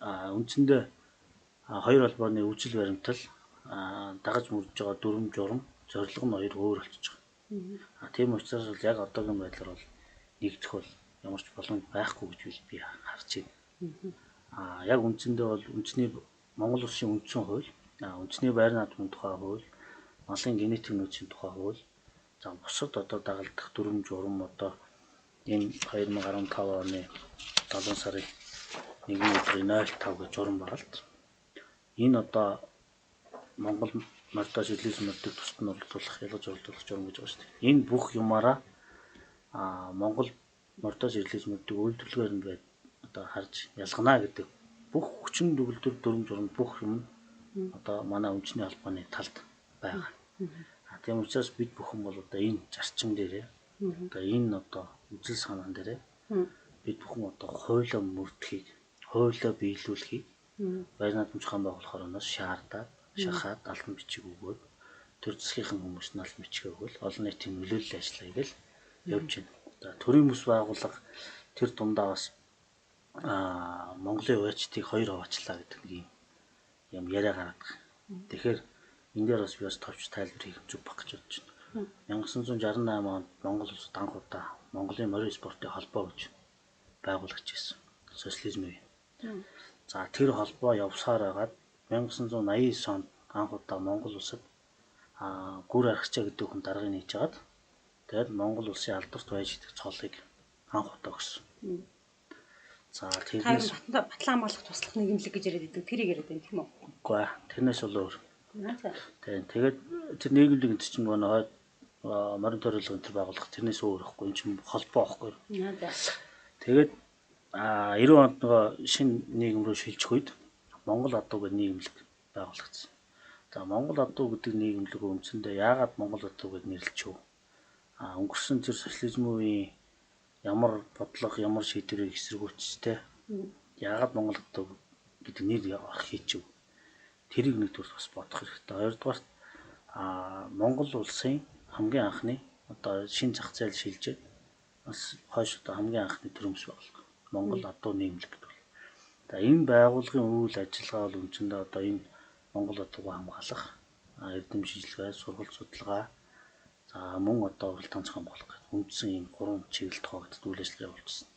үндсэндээ хоёр холбооны үжил баримтал дагаж мөрдөж байгаа дүрм журам зорилго нь хоёр өөр болчихж байгаа. Тийм учраас бол яг одоогийн байдлаар бол нэгдэх бол ямар ч боломж байхгүй гэж би харж байна. Яг үндсэндээ бол үндэсний Монгол улсын үндсэн хууль, үндэсний байр наадмын тухай хууль, малын генетик нөөцийн тухай хууль, за бусад одоо дагалдах дүрм журам одоо энэ 2015 оны 7 сарын 1 өдрийн 05 гэж журам байгаа л. Энэ одоо Монгол мордоо шилээс мордыг тусад нь оролдуулах, ялгаж оролдуулах журам гэж байгаа шүү дээ. Энэ бүх юмараа Монгол мордоо шилээс мордыг үйлдвэрлэгээр нь байд одоо харж ялгана гэдэг бүх хүчин төгөлдөр дүрм журам бүх юм одоо манай үндэсний холбооны талд байгаа. Тийм учраас бид бүхэн бол одоо энэ зарчим дээрээ одоо энэ одоо үзэл санаан дээрээ бид бүхэн одоо хуулиа мөрдөхийг, хуулиа биелүүлэхийг баяр наадам зохион байгуулах орноос шаардаад, шахаад албан бичиг өгөөд төр засгийнхан хүмүүс нь албан бичиг өгөөл олон нийтийн нөлөөлөл ажиллая гэж явж байна. За, төрийн бүс байгууллага тэр дундаа бас Монголын уячдыг хоёр хаваачлаа гэдэг нэг юм яриа гараад байгаа. Тэгэхээр энэ дээр бас би бас товч тайлбар хийх зүг баг гэж бодож байна. 1968 онд Монгол улсад анх удаа Монголын морин спортын холбоо гэж байгуулагдчихсан. Социализм үе. За, тэр холбоо явсаар байгаад 1989 онд анх удаа Монгол улсад Гүр архичаа гэдэг хүн даргыг нээж хагаад тэгээд Монгол улсын алдарт байж гэдэг цолыг анх удаа өгсөн. За, тэрнээс батлан хамгаалах туслах нийгэмлэг гэж яриад байдаг. Тэрийг яриад байна тийм үү? Үгүй ээ. Тэрнээс бол өөр. Тэгээд тэр нийгэмлэг энэ чинь нөгөө хойд морин тойруулгын тэр байгууллага тэрнээс өөр ихгүй. Энэ чинь холбоо ихгүй. Тэгээд 90 онд нөгөө шинэ нийгэм рүү шилжих үед Монгол адуу гэдэг нийгэмлэг байгуулагдсан. За, Монгол адуу гэдэг нийгэмлэг үндсэндээ яагаад Монгол адуу гэж нэрлэчихв? Өнгөрсөн тэр социализм үеийн ямар бодлого, ямар шийдвэрийг эсэргүүцтэй яагаад Монгол адуу гэдэг нэр хийчихв? Тэрийг нэгдүгээр бас бодох хэрэгтэй. Хоёрдугаарт Монгол улсын хамгийн анхны одоо шинэ зах зээл шилжээд бас хойш одоо хамгийн анхны төрөмс байгууллага Монгол адуу нийгэмлэг гэдэг. За, энэ байгууллагын үйл ажиллагаа бол үндсэндээ одоо энэ Монгол адуугаа хамгаалах, эрдэм шилжлэгээ, сургалт судалгаа, за мөн одоо уралдаан зохион байгуулах гэдэг үндсэн ийм гурван чиглэлд хуваагдсан үйл ажиллагаа явуулсан.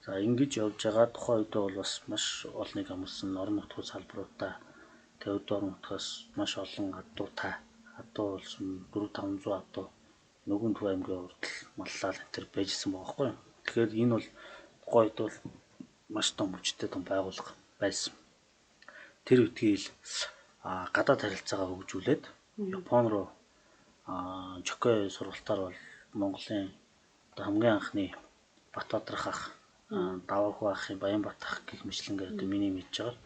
За, ингэж явж байгаа тухайн үедээ бол бас маш олныг амласан орон нутгийн салбаруудаа тэгээд орон нутгаас маш олон адуутай адуу болсон 4-500 адуу нөгөө Төв аймгийн урдл маллал энэ төр байжсэн байгаа байхгүй юу. Тэгэхээр энэ бол тухайн үед бол маш том хүчтэй том байгууллага байсан. Тэр үеийн л гадаад харилцаагаа хөгжүүлээд Япон руу Жокой сургалтаар бол Монголын одоо хамгийн анхны Батбадрах ах, Даваахүү ахын Баянбат ах гэх мэтлэнгээр одоо миний мэдж байгаа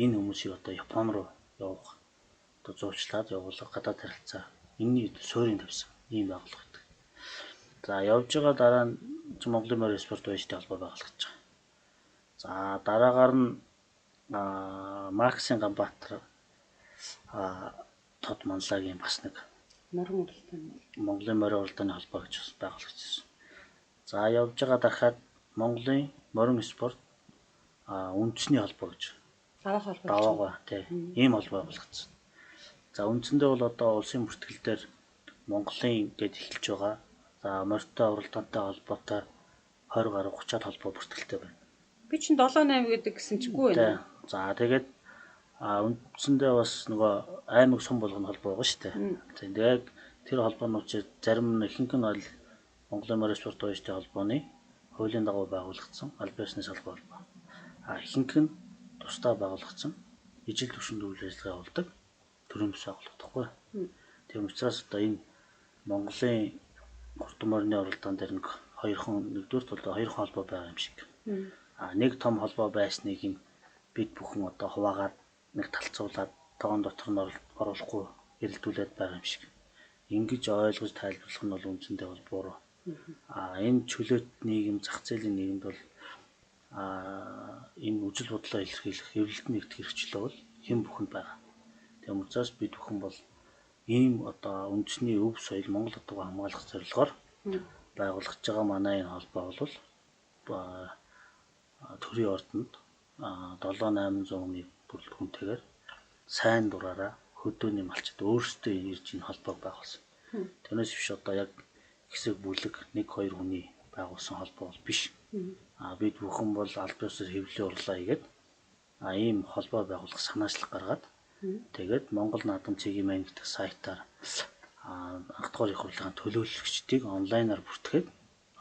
энэ хүмүүсийг одоо Япон руу явах одоо зуучлаад явуулах гадаад харилцаа энэний суурийг тавьсан ийм байгууллага гэдэг. За явж байгаа дараа нь Монголын морь спорт уяжтай холбоо байгуулагдаж байгаа. За дараагаар нь Максийн Ганбаатар Тод Манлагийн бас нэг морин уралдааны Монголын морин уралдааны холбоо гэж байгуулагдсан. За явж байгаа дахиад Монголын морин спорт үндэсний холбоо гэж даваа холбоо даваагаа тий ийм холбоо байгуулагдсан. За үндсэндээ бол одоо улсын бүртгэл дээр Монголын гэд эхэлж байгаа. За морьтой уралдаантай холбоотой 20 гаруй 30-аад холбоо бүртгэлтэй байна. Би чинь 7 8 гэдэг гэсэн чиггүй байна. За тэгээд үндсэндээ бас нөгөө аймаг сум болгоно холбоо байгаа шүү дээ. Тэгээд тэр холбоонууд чи зарим нь ихэнх нь бол Монголын морь спорт уяжтай холбооны хуулийн дагуу байгуулагдсан аль биесны салбар холбоо. Ихэнх нь тусдаа байгуулагдсан ижил түвшинд үйл ажиллагаа явуулдаг төрийн бус байгууллага байхгүй. Тийм учраас одоо энэ Монголын хурдан морины уралдаан дээр нэг хоёрхан нэгдүгüрт бол хоёрхан холбоо байгаа юм шиг. Нэг том холбоо байсныг нь бид бүхэн одоо хуваагаад нэг талцуулаад тоон дотор нь оруулахгүй эрэлдүүлээд байгаа юм шиг. Ингэж ойлгож тайлбарлах нь бол үндсэндээ бол буруу. Энэ чөлөөт нийгэм, зах зээлийн нийгэмд бол энэ үзэл бодлоо илэрхийлэх, эвлэлт нэгдэх эрхчлөө бол хэн бүхэнд байгаа. Тийм учраас бид бүхэн бол ийм одоо үндэсний өв соёл Монгол одуугаа хамгаалах зорилгоор байгуулагдж байгаа манай энэ холбоо бол төрийн ордонд 7-800 хүний бүрэлдэхүүнтэйгээр сайн дураараа хөдөөний малчид өөрсдөө ирж энэ холбоог байгуулсан. Тэрнээс биш одоо яг хэсэг бүлэг 1-2 хүний байгуулсан холбоо бол биш. Бид бүхэн бол аль биесээр хэвлэлийн урлаа хийгээд ийм холбоо байгуулах санаачлал гаргаад тэгээд Монгол наадам цэгийн мэн гэдэг сайтаар анх дугаар их хурлын төлөөлөгчдийг онлайнаар бүртгээд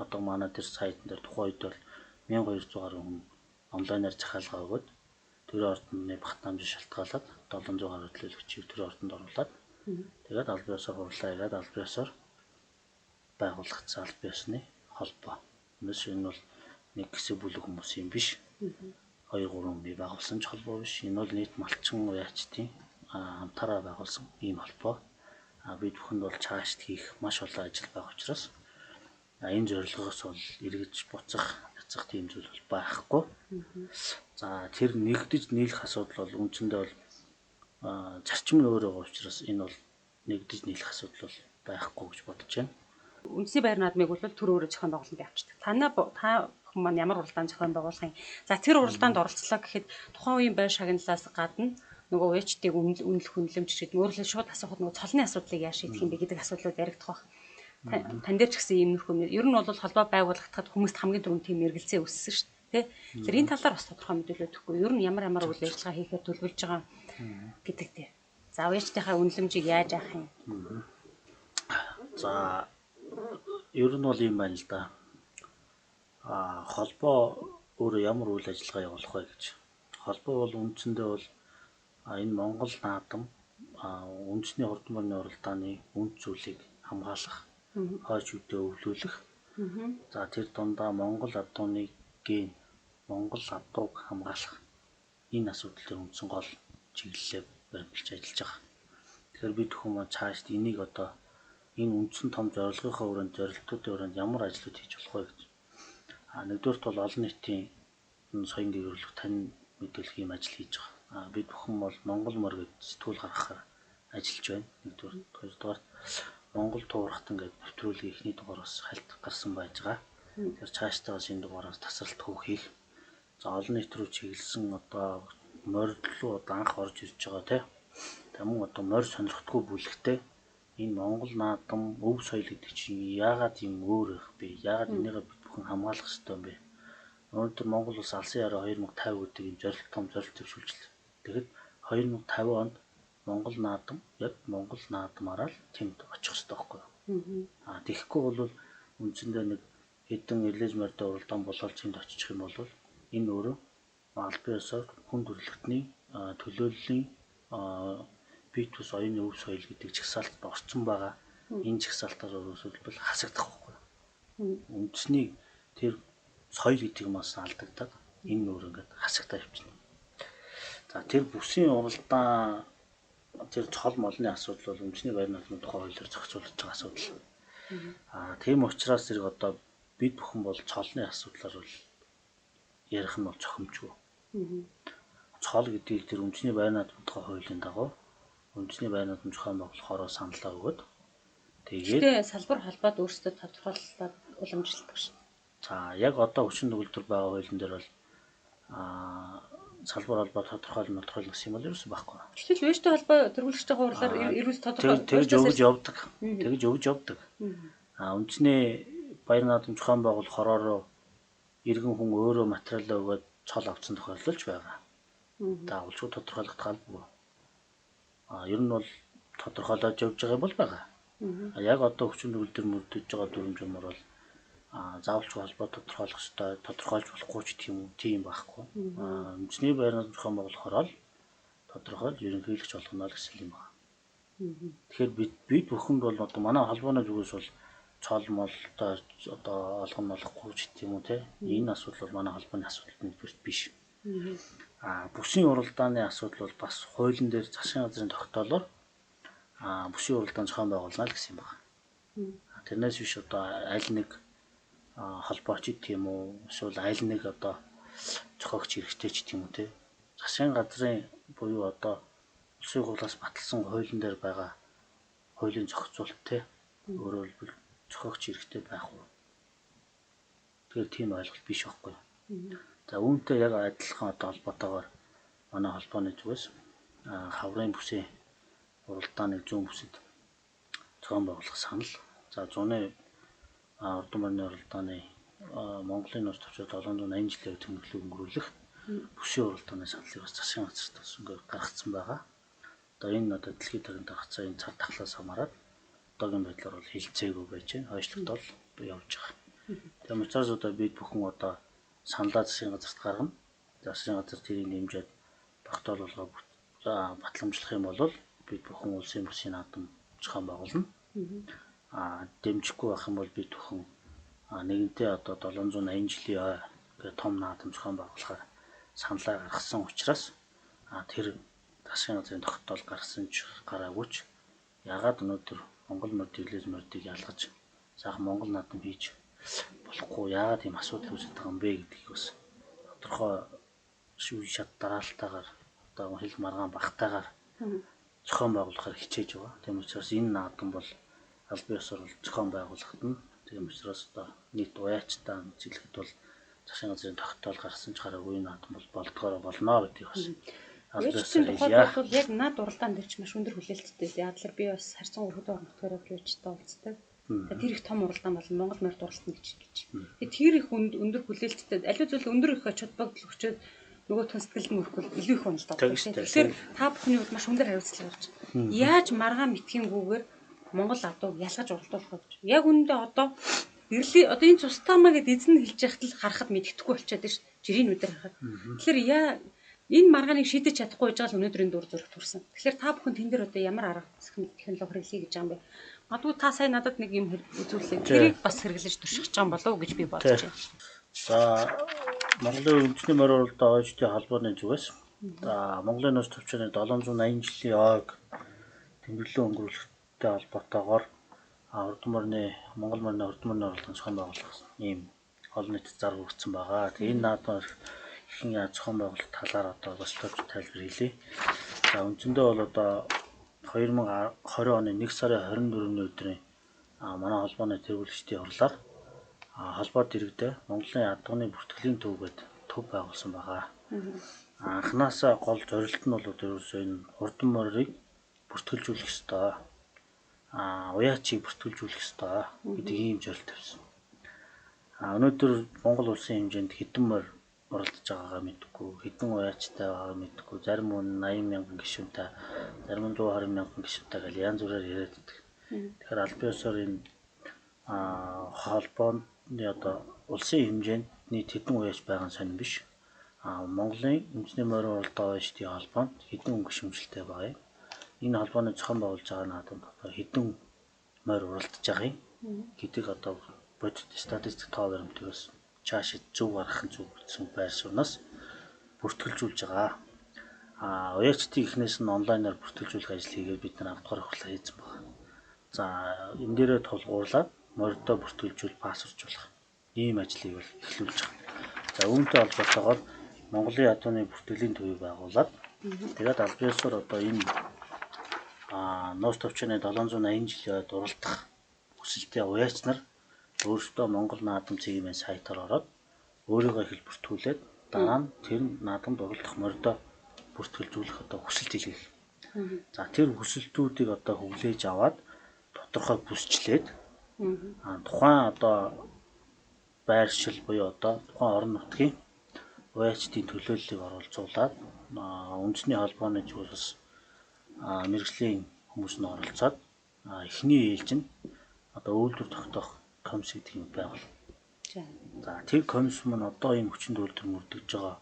одоо манай тэр сайтн дээр тухайн үед бол 1200 гаруй хүн онлайнаар захиалга өгөөд төрийн ордны багтаамж шалтгаалаад 700 гаруй төлөөлөгчийг төрийн ордонд оруулаад тэгээд аль биесээр хурлаа хийгээд аль биесээр байгуулагдсан аль биесны холбоо. Үүнээс энэ бол нэг хэсэг бүлэг хүмүүс юм биш. 2-3 хүний байгуулсан ч холбоо биш. Энэ бол нийт малчин уяачдын хамтаараа байгуулсан ийм холбоо. Бид бүхэнд бол чаашд хийх маш олон ажил байгаа учраас энэ зорилгоос бол эргэж буцах, няцах тийм зүйл бол байхгүй. За тэр нэгдэж нийлэх асуудал бол үндсэндээ бол зарчим нь өөр байгаа учраас энэ бол нэгдэж нийлэх асуудал бол байхгүй гэж бодож байна. Үндэсний байр наадмыг бол төр өөрөө зохион байгуулалт явуулдаг. Та бүхэн маань ямар уралдаан зохион байгуулах юм? За тэр уралдаанд оролцлоо гэхэд тухайн үеийн байр шагналаас гадна нөгөө уяачдыг үнэлэх үнэлэмж гэдэг өөрөлд шууд асуухад нөгөө цолны асуудлыг яаж шийдэх юм бэ гэдэг асуудлууд яригдах байх. Тан дээр ч гэсэн иймэрхүү юм. Ер нь бол холбоо байгуулагдахад хүмүүст хамгийн түрүүнд тийм эргэлзээ үүссэн шүү дээ. Тэгэхээр энэ талаар бас тодорхой мэдээлэл өгөхгүй. Ер нь ямар ямар үйл ажиллагаа хийхээр төлөвлөж байгаа гэдэг дээр. За уяачдынхаа үнэлэмжийг яаж авах юм? За ер нь бол юм байна л да. Холбоо өөрөө ямар үйл ажиллагаа явуулах вэ гэж. Холбоо бол үндсэндээ бол энэ Монгол наадам үндэсний хурдан морины уралдааны үнд зүйлийг хамгаалах, хойч үедээ өвлүүлэх. За тэр дундаа Монгол адууны ген, Монгол адууг хамгаалах энэ асуудал дээр үндсэн гол чиглэлээ баримталж ажиллаж байгаа. Тэгэхээр бид бүхэн маань цаашд энийг одоо энэ үндсэн том зорилгынхаа өрөөнд, зорилтуудын өрөөнд ямар ажлууд хийж болох вэ гэж. Нэгдүгээрт бол олон нийтийн соён гэрүүлэх, тань мэдүүлэх ийм ажил хийж байгаа. Бид бүхэн бол Монгол морь гэж сэтгүүл гаргахаар ажиллаж байна. Нэгдүгээр, хоёрдугаар Монгол туурахтан гэдэг нэвтрүүлгийн эхний дугаар бас хальт гарсан байж байгаа. Тэгэхээр цаашдаа бас энэ дугаараас тасралтгүй хийх. За олон нийт рүү чиглэсэн одоо морь руу одоо анх орж ирж байгаа тий. Мөн одоо морь сонирхдаггүй бүлэгтэй энэ Монгол наадам өв соёл гэдэг чинь яагаад юм өөр байх бэ? Яагаад энийгээ бид бүхэн хамгаалах ёстой юм бэ? Өнөөдөр Монгол улс алсын яриа 2050 гэдэг юм зорилт том зорилт дэвшүүлжлээ. Тэгэхэд 2050 онд Монгол наадам яг Монгол наадмаараа л тэнд очих ёстой байхгүй юу? Тэгэхгүй бол үндсэндээ нэг хэдэн эрлэж морьтой уралдаан болоод тэнд очих юм бол энэ өөрөө аль биесээр хүн төрөлхтний төлөөллийн бит ус оюуны өв соёл гэдэг жагсаалтад орцсон байгаа. Энэ жагсаалтаар өөрөөр хасагдах байхгүй. Үндэсний тэр соёл гэдэг юмас алдагдаад энэ нүүр ингээд хасагдаа явчихна. За тэр бүсийн уралдаан тэр цол молны асуудал бол үндэсний баяр наадмын тухай хуулиар зохицуулж байгаа асуудал. Тийм учраас зэрэг одоо бид бүхэн бол цолны асуудлаар бол ярих нь бол зохимжгүй. Цол гэдгийг тэр үндэсний баяр наадмын тухай хуулийн дагуу үндэсний баяр наадам зохион байгуулахаараа саналаа өгөөд тэгээд салбар холбоод өөрсдөө тодорхойлолтод уламжлалдаг шин. За яг одоо хүчин төгөлдөр байгаа хуулийн дээр бол салбар холбоо тодорхойлол гэсэн юм бол ерөөсөө байхгүй. Гэтэл вэжтэй холбоо тэргүүлэгчтэй хуурлаар ерөөс тодорхой тэгж өгж явдаг. Тэгж өгж явдаг. Үндэсний баяр наадам зохион байгуулах хороороо иргэн хүн өөрөө материалаа өгөөд цол авсан тохиолдол ч байгаа. Заавалчгүй тодорхойлох албагүй. Ер нь бол тодорхойлоод явж байгаа юм бол байгаа. Яг одоо хүчин төгөлдөр мөрдөж байгаа дүрм журмаар бол заавалчгүй холбоо тодорхойлох ёстой, тодорхойлж болохгүй ч гэх юм уу, тийм байхгүй. Үндэсний баяр наадам зохион байгуулахаар л тодорхойл ерөнхийлөгч болгоно л гэсэн юм байна. Тэгэхээр бид бүхэнд бол одоо манай холбооны зүгээс бол цол молтой одоо олгон олохгүй ч гэх юм уу те. Энэ асуудал бол манай холбооны асуудал нэгдүгээрт биш. Бүсийн уралдааны асуудал бол бас хуулийн дээр засгийн газрын тогтоолоор бүсийн уралдаан зохион байгуулна л гэсэн юм байна. Тэрнээс биш одоо аль нэг холбооч гэх юм уу, эсвэл аль нэг одоо зохиогч хэрэгтэй ч гэх юм уу те. Засгийн газрын буюу одоо улсын хурлаас баталсан хуулийн дээр байгаа хуулийн зохицуулалт те. Өөрөөр хэлбэл зохиогч хэрэгтэй байх уу? Тэгэхээр тийм ойлголт биш байхгүй. За үүнтэй яг адилхан одоо холбоотойгоор манай холбооны зүгээс хаврын бүсийн уралдааныг зүүн бүсэд зохион байгуулах санал. За зуны урдан морины уралдааны Монголын нууц төвчөө 780 жилийн тэмдэглэл өнгөрүүлэх бүсийн уралдааны саналыг бас засгийн газарт бас ингээд гаргацсан байгаа. Одоо энэ одоо дэлхийн тагын гаргацсан энэ цар тахлаас хамаарат одоогийн байдлаар бол хилцээгүй байж байна. Хойшлогдол явж байгаа. Тийм учраас одоо бид бүхэн одоо саналаа засгийн газарт гаргана. Засгийн газар тэрийг нэмжээд тогтоол болгоо батламжлах юм бол бид бүхэн улсын бүсийн наадам зохион байгуулна. Дэмжихгүй байх юм бол бид бүхэн нэгэнтээ одоо 780 жилийн ой гэх том наадам зохион байгуулахаар саналаа гаргасан учраас тэр засгийн газрын тогтоол гаргасан ч гараагүй ч ягаад өнөөдөр Монгол морь дэглээс морьдыг ялгаж сайхан Монгол наадам хийж болохгүй яагаад ийм асуудал үүсэж байгаа юм бэ гэдгийг бас тодорхой шүүх шат дараалтайгаар одоо хэл маргаан багтаагаар зохион байгуулахаар хичээж байгаа. Тийм учраас энэ наадам бол албан ёсоор зохион байгуулагдана. Тийм учраас одоо нийт уяачтай хэлэхэд бол засгийн газрын тогтоол гаргасан ч гараагүй наадам бол болдгоороо болно гэдгийг бас албан ёсоор хэлье. Бол яг наад уралдаан дээр ч маш өндөр хүлээлттэй. Яг л би бас харьцан хөдөө орон нутгаар явж байжтай уулздаг. Тэр их том уралдаан болно Монгол морьд уралдана гэж. Тэгээ тэр их өндөр хүлээлттэй аливаа зүйл өндөр их ач холбогдол өчөөд нөгөөх нь сэтгэлд нь өрхөл илүү их уналтаа. Тэгэхээр та бүхний хувьд маш өндөр хариуцлага болж байна. Яаж маргаан мэтгингүүгээр Монгол адууг ялгаж уралдуулах вэ гэж. Яг үүндээ одоо эрлийн одоо энэ цустаамаа гэд эзэн хэлж яхад л харахад мэддэхгүй болчиход байна шүү дээ. Жирийн нүдээр харахад. Тэгэхээр энэ маргааныг шийдэж чадахгүй байж байгаа л өнөөдрийн дур зүрх төрсэн. Тэгэхээр та бүхэн тэн дээр одоо ямар арга технологи хэрэглэе гэж байгаа юм бэ? Магадгүй та сая надад нэг юм үзүүллээ. Тэрийг бас хэрэглэж туршиж байгаа юм болов уу гэж би бодож байна. За Монголын үндэсний морь уралдаан ОЖТ холбооны зүгээс за Монголын нууц төвчний 780 жилийн ойг тэмдэглэн өнгөрүүлэхтэй холбоотойгоор урдан морины Монгол морины урдан морины уралдаан зохион байгуулах ийм олон нийтэд зар хүргэсэн байгаа. Тэгээ энэ наадмаар хэрхэн яаж зохион байгуулах талаар одоо бас товч тайлбар хийлээ. За үндсэндээ бол одоо 2020 оны 1 сарын 24-ний өдрийн манай холбооны тэргүүлэгчдийн хурлаар холбоо дэргэдээ Монголын адууны бүртгэлийн төв гээд төв байгуулсан байгаа. Анхнаасаа гол зорилт нь бол ерөөсөө энэ хурдан морийг бүртгэлжүүлэх ёстой. Уяачийг бүртгэлжүүлэх ёстой гэдэг ийм зорилт тавьсан. Өнөөдөр Монгол улсын хэмжээнд хэдэн морь уралдаж байгаагаа мэдэхгүй, хэдэн уяачтай байгаагаа мэдэхгүй, зарим нь 80 мянган гишүүнтэй, зарим нь 120 мянган гишүүнтэй гэл янз бүрээр яриад байдаг. Тэгэхээр аль биесээр энэ холбооны одоо улсын хэмжээнд нийт хэдэн уяач байгаа нь сонирн биш. Монголын үндэсний морин уралдаан ОЖТ холбоонд хэдэн хүн гишүүнчлэлтэй байгаа юм. Энэ холбооны зохион байгуулж байгаа наадамд одоо хэдэн морь уралдаж байгаа юм гэдэг одоо бодит статистик тоо баримтыг бас чаашид зөв гаргах нь зөв гэсэн байр сууриас бүртгэлжүүлж байгаа. Уяачдын эхнээс нь онлайнаар бүртгэлжүүлэх ажил хийгээд бид нар 10 дугаар хурлаа хийсэн байна. За, энэ дээрээ тулгуурлаад морьдоо бүртгэлжүүл пассворчуулах ийм ажлыг бол эхлүүлж байгаа. За, үүнтэй холбоотойгоор Монголын ядууны бүртгэлийн төвийг байгуулад тэгээд аль биесээр одоо энэ нууц төвчний 780 жилийн уралдах хүсэлтэд уяач нар өөрсдөө Монгол наадам цэгийн сайтаар ороод өөрийгөө хэл бүртгүүлээд дараа нь тэр наадамд уралдах морьдоо бүртгэлжүүлэх одоо хүсэлт илгээх. За, тэр хүсэлтүүдийг одоо хүлээж аваад тодорхой бүсчлээд тухайн одоо байршил буюу одоо тухайн орон нутгийн уяачдын төлөөллийг оролцуулаад үндэсний холбооны зүгээс бас мэргэжлийн хүмүүс нь оролцоод эхний ээлж нь одоо үйлдвэр тогтоох комисс гэдэг юм байгуул. За, тэр комисс маань одоо энэ хүчин төвлөр мөрдөж байгаа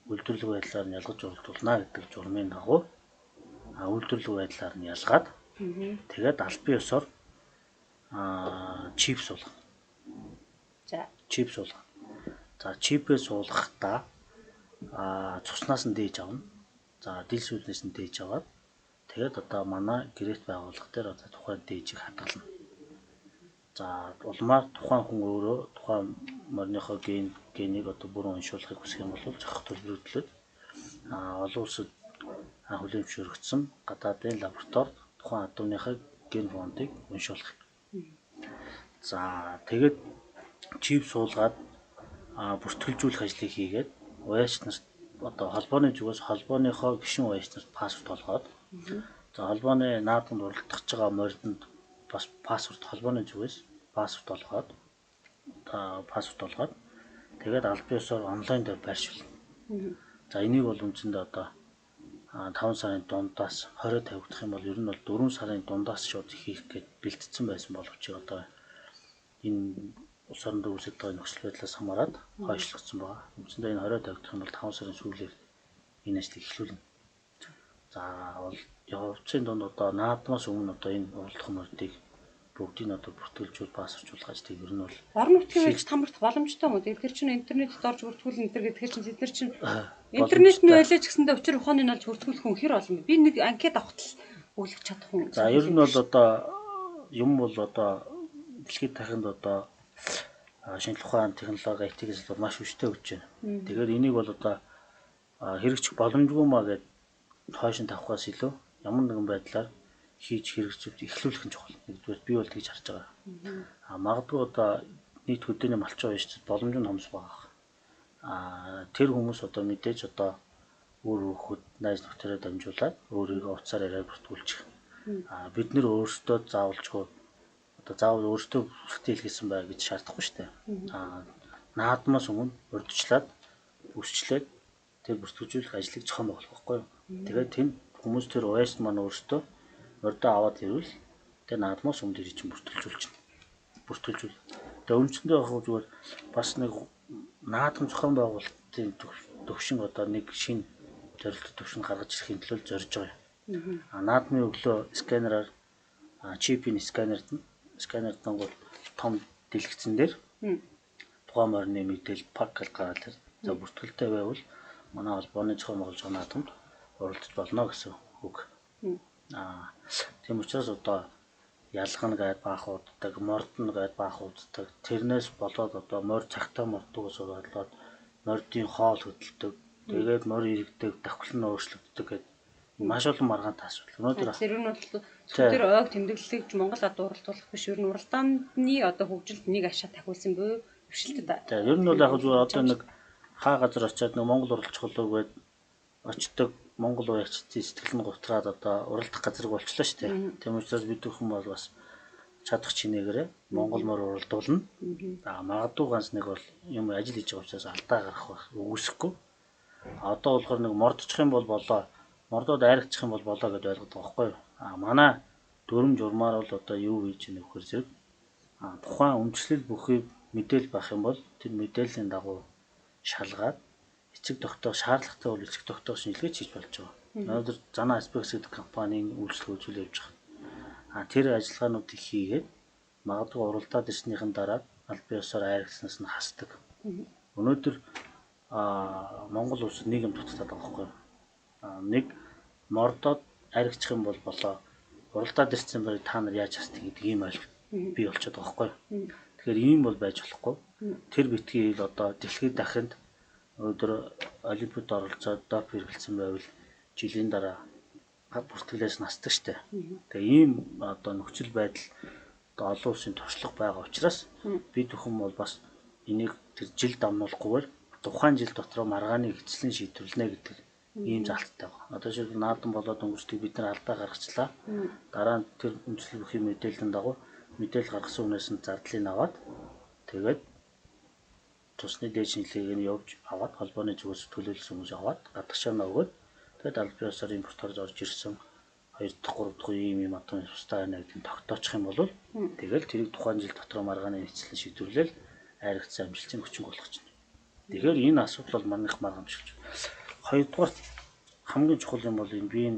үйлдвэрлэх байдлаар нь ялгаж уралдуулна гэдэг журмын дагуу үйлдвэрлэх байдлаар нь ялгаад тэгээд албан ёсоор чип суулгана. За, чип суулгана. За, чипээ суулгахдаа цуснаас нь дээж авна. За, дил сүүлнээс нь дээж аваад тэгээд одоо манай гэрээт байгууллага дээр одоо тухайн дээжийг хадгална. За, улмаар тухайн хүн өөрөө тухайн мориныхоо генийг одоо бүрэн уншуулахыг хүсэх юм бол зохих төлбөрөө төлөөд олон улсад хүлээн зөвшөөрөгдсөн гадаадын лабораторид тухайн адууныхаа ген фондыг уншуулах. За, тэгээд чип суулгаад бүртгэлжүүлэх ажлыг хийгээд уяач нарт одоо холбооны зүгээс холбооныхоо гишүүн уяач нарт паспорт олгоод, за, холбооны наадамд уралдах гэж байгаа морьдонд бас паспорт холбооны зүгээс паспорт олгоод тэгээд албан ёсоор онлайн дээр байршуулна. За, энийг бол үндсэндээ одоо 5 сарын дундаас 20 тавигдах юм бол ер нь бол 4 сарын дундаас шууд хийх гээд бэлтгэсэн байсан боловч одоо энэ улс орондоо үүсэж байгаа нөхцөл байдлаас хамаарат хойшлогдсон байгаа. Үндсэндээ энэ 20 тавигдах юм бол 5 сарын сүүлээр энэ ажлыг эхлүүлнэ. За, бол явцын дунд одоо наадмаас өмнө одоо энэ уралдах морьдыг бүгдийг нь одоо бүртгэлжүүл пассворчуулах ажлыг ер нь бол орон нутгийн байж тамарт боломжтой юм уу? Тэр чинь интернетэд орж бүртгүүлнэ энэ төр гэдгээр чинь тэд нар чинь интернет нь байлаа ч гэсэндээ учир ухааны нь олж бүртгүүлэх хүн хэр олон бэ? Би нэг анкет авахтал өглөх чадах хүн. За, ер нь бол одоо юм бол одоо дэлхийд дахинд одоо шинжлэх ухаан, технологи, IT гэсэн маш хүчтэй өгч байна. Тэгэхээр энийг бол одоо хэрэгжих боломжгүй маа гэд хойш нь тавихаас илүү ямар нэгэн байдлаар хийж хэрэгжүүлж эхлүүлэх нь чухал. Нэгдүгээр би бол тэгж харж байгаа. Магадгүй одоо нийт хөдөөний малчин уяачид боломж нь хомс байгаа. Тэр хүмүүс одоо мэдээж одоо үр хүүхэд найз нөхдөөрөө дамжуулаад өөрийгөө утсаар яриад бүртгүүлчих. Бид нэр өөрсдөө заавалчгүй одоо заавал өөрсдөө бүртгэл хийсэн бай гэж шаардахгүй шүү дээ. Наадмаас өмнө урьдчилаад өсчлээд тэр бүртгүүлэх ажлыг зохион байгуулах байхгүй юу? Тэгээд тэнд хүмүүс тэр уяас маань өөрсдөө мордоо аваад ирвэл тэр наадмаас өмнө тэр чинь бүртгэлжүүлчихнэ. Бүртгэлжүүл. Тэгээд үндсэндээ яг зүгээр бас нэг наадам зохион байгуулалтын төвшин одоо нэг шинэ зорилт төвшин гаргаж ирэхин төлөө зорж байгаа юм. Наадмын өглөө сканераар чипийн сканердангууд том дэлгэцэн дээр тухайн морины мэдээлэл пак гал гараад ир. За, бүртгэлтэй байвал манай холбооны зохион байгуулж байгаа наадамд оролцож болно гэсэн үг. Тийм учраас одоо ялгана гэд баах уддаг, мордно гэд баах уддаг. Тэрнээс болоод одоо морь цагтаа морддогоос болоод мордын хоол хөдөлдөг. Тэгээд морь ирэгдэг, давхлан нь өөрчлөгддөг гэд маш олон маргаантай асуудал. Өнөөдөр тэр нь бол зөвхөн ойг тэмдэглэлийг Монгол ад уралдуулах биш, ер нь уралдааны одоо хөгжилд нэг ашаа тахиулсан буюу өвшилтэд. За, ер нь бол яг зүгээр одоо нэг хаа газар очиад нэг Монгол уралдах гээд очдог Монгол уяачдын сэтгэл нь гутраад одоо уралдах газарг болчлоо шүү дээ. Тийм учраас бид бүхэн бол бас чадах чинээгээрээ Монгол мор уралдуулна. За, магадгүй ганц нэг бол юм ажил хийж байгаа учраас алдаа гарах байх үгүйсэхгүй. Одоо болохоор нэг мордчих юм бол болоо, мордоод айрагчих юм бол болоо гэдээ ойлгодог байхгүй юу? Манай дүрм журмаар бол одоо юу хийж ийнэ вөхөр зэрэг тухайн өмчлөл бүхий мэдээлэл байх юм бол тэр мэдээллийн дагуу шалгаад эцэг тогтоох шаардлагатай бол эцэг тогтоох шинжилгээ хийж болж байгаа. Өнөөдөр Зана Aspects гэдэг компанийн үйлчлэг үзүүлээ явж байгаа. А тэр ажиллагаануудыг хийгээд магадгүй уралдаад ирснийхэн дараа албан ёсоор айрагснаас нь хасдаг. Өнөөдөр Монгол улсад нэг юм дутагдаад байгаа байхгүй юу? Нэг мордоод айрагчих юм бол болоо уралдаад ирсэн байг та нар яаж хасдаг гэдэг ийм ойлголт бий болчиход байгаа байхгүй юу? Тэгэхээр ийм бол байж болохгүй. Тэр битгий хэл одоо дэлхийд дахинд өнөөдөр олимпиад оролцоод доп хэрэгэлсэн байвал жилийн дараа бүртгэлээс насдаг штэ. Тэгээ ийм одоо нөхцөл байдал одоо олон улсын туршлага байгаа учраас бид бүхэн бол бас энийг тэр жил дамнуулахгүйгээр тухайн жил дотроо маргааныг эцэслэн шийдвэрлэнэ гэдэг ийм залттай байгаа. Одоо жишээлбэл наадам болоод өнгөрчдгийг бид нар алдаа гаргачлаа. Дараа нь тэр үндэслэл бүхий мэдээллийн дагуу мэдээлэл гаргасан хүнээс нь зардлыг аваад тэгээд тусны дээд шинжилгээг нь явж аваад холбооны зүгээс төлөөлсөн хүмүүс аваад гадагшаа нь өгөөд тэгээд албан ёсоор импортоор орж ирсэн 2 дахь 3 дахь ийм ийм атомын тустай байна гэдгийг тогтоочих юм бол тэгэл тэрийг тухайн жил дотроо маргааны эцэслэн шийдвэрлээл айрагдсан амжилтын хүчин болгож байна. Тэгэхээр энэ асуудал бол манайх маргаамшилж байна. Хоёрдугаар хамгийн чухал юм бол энэ биеийн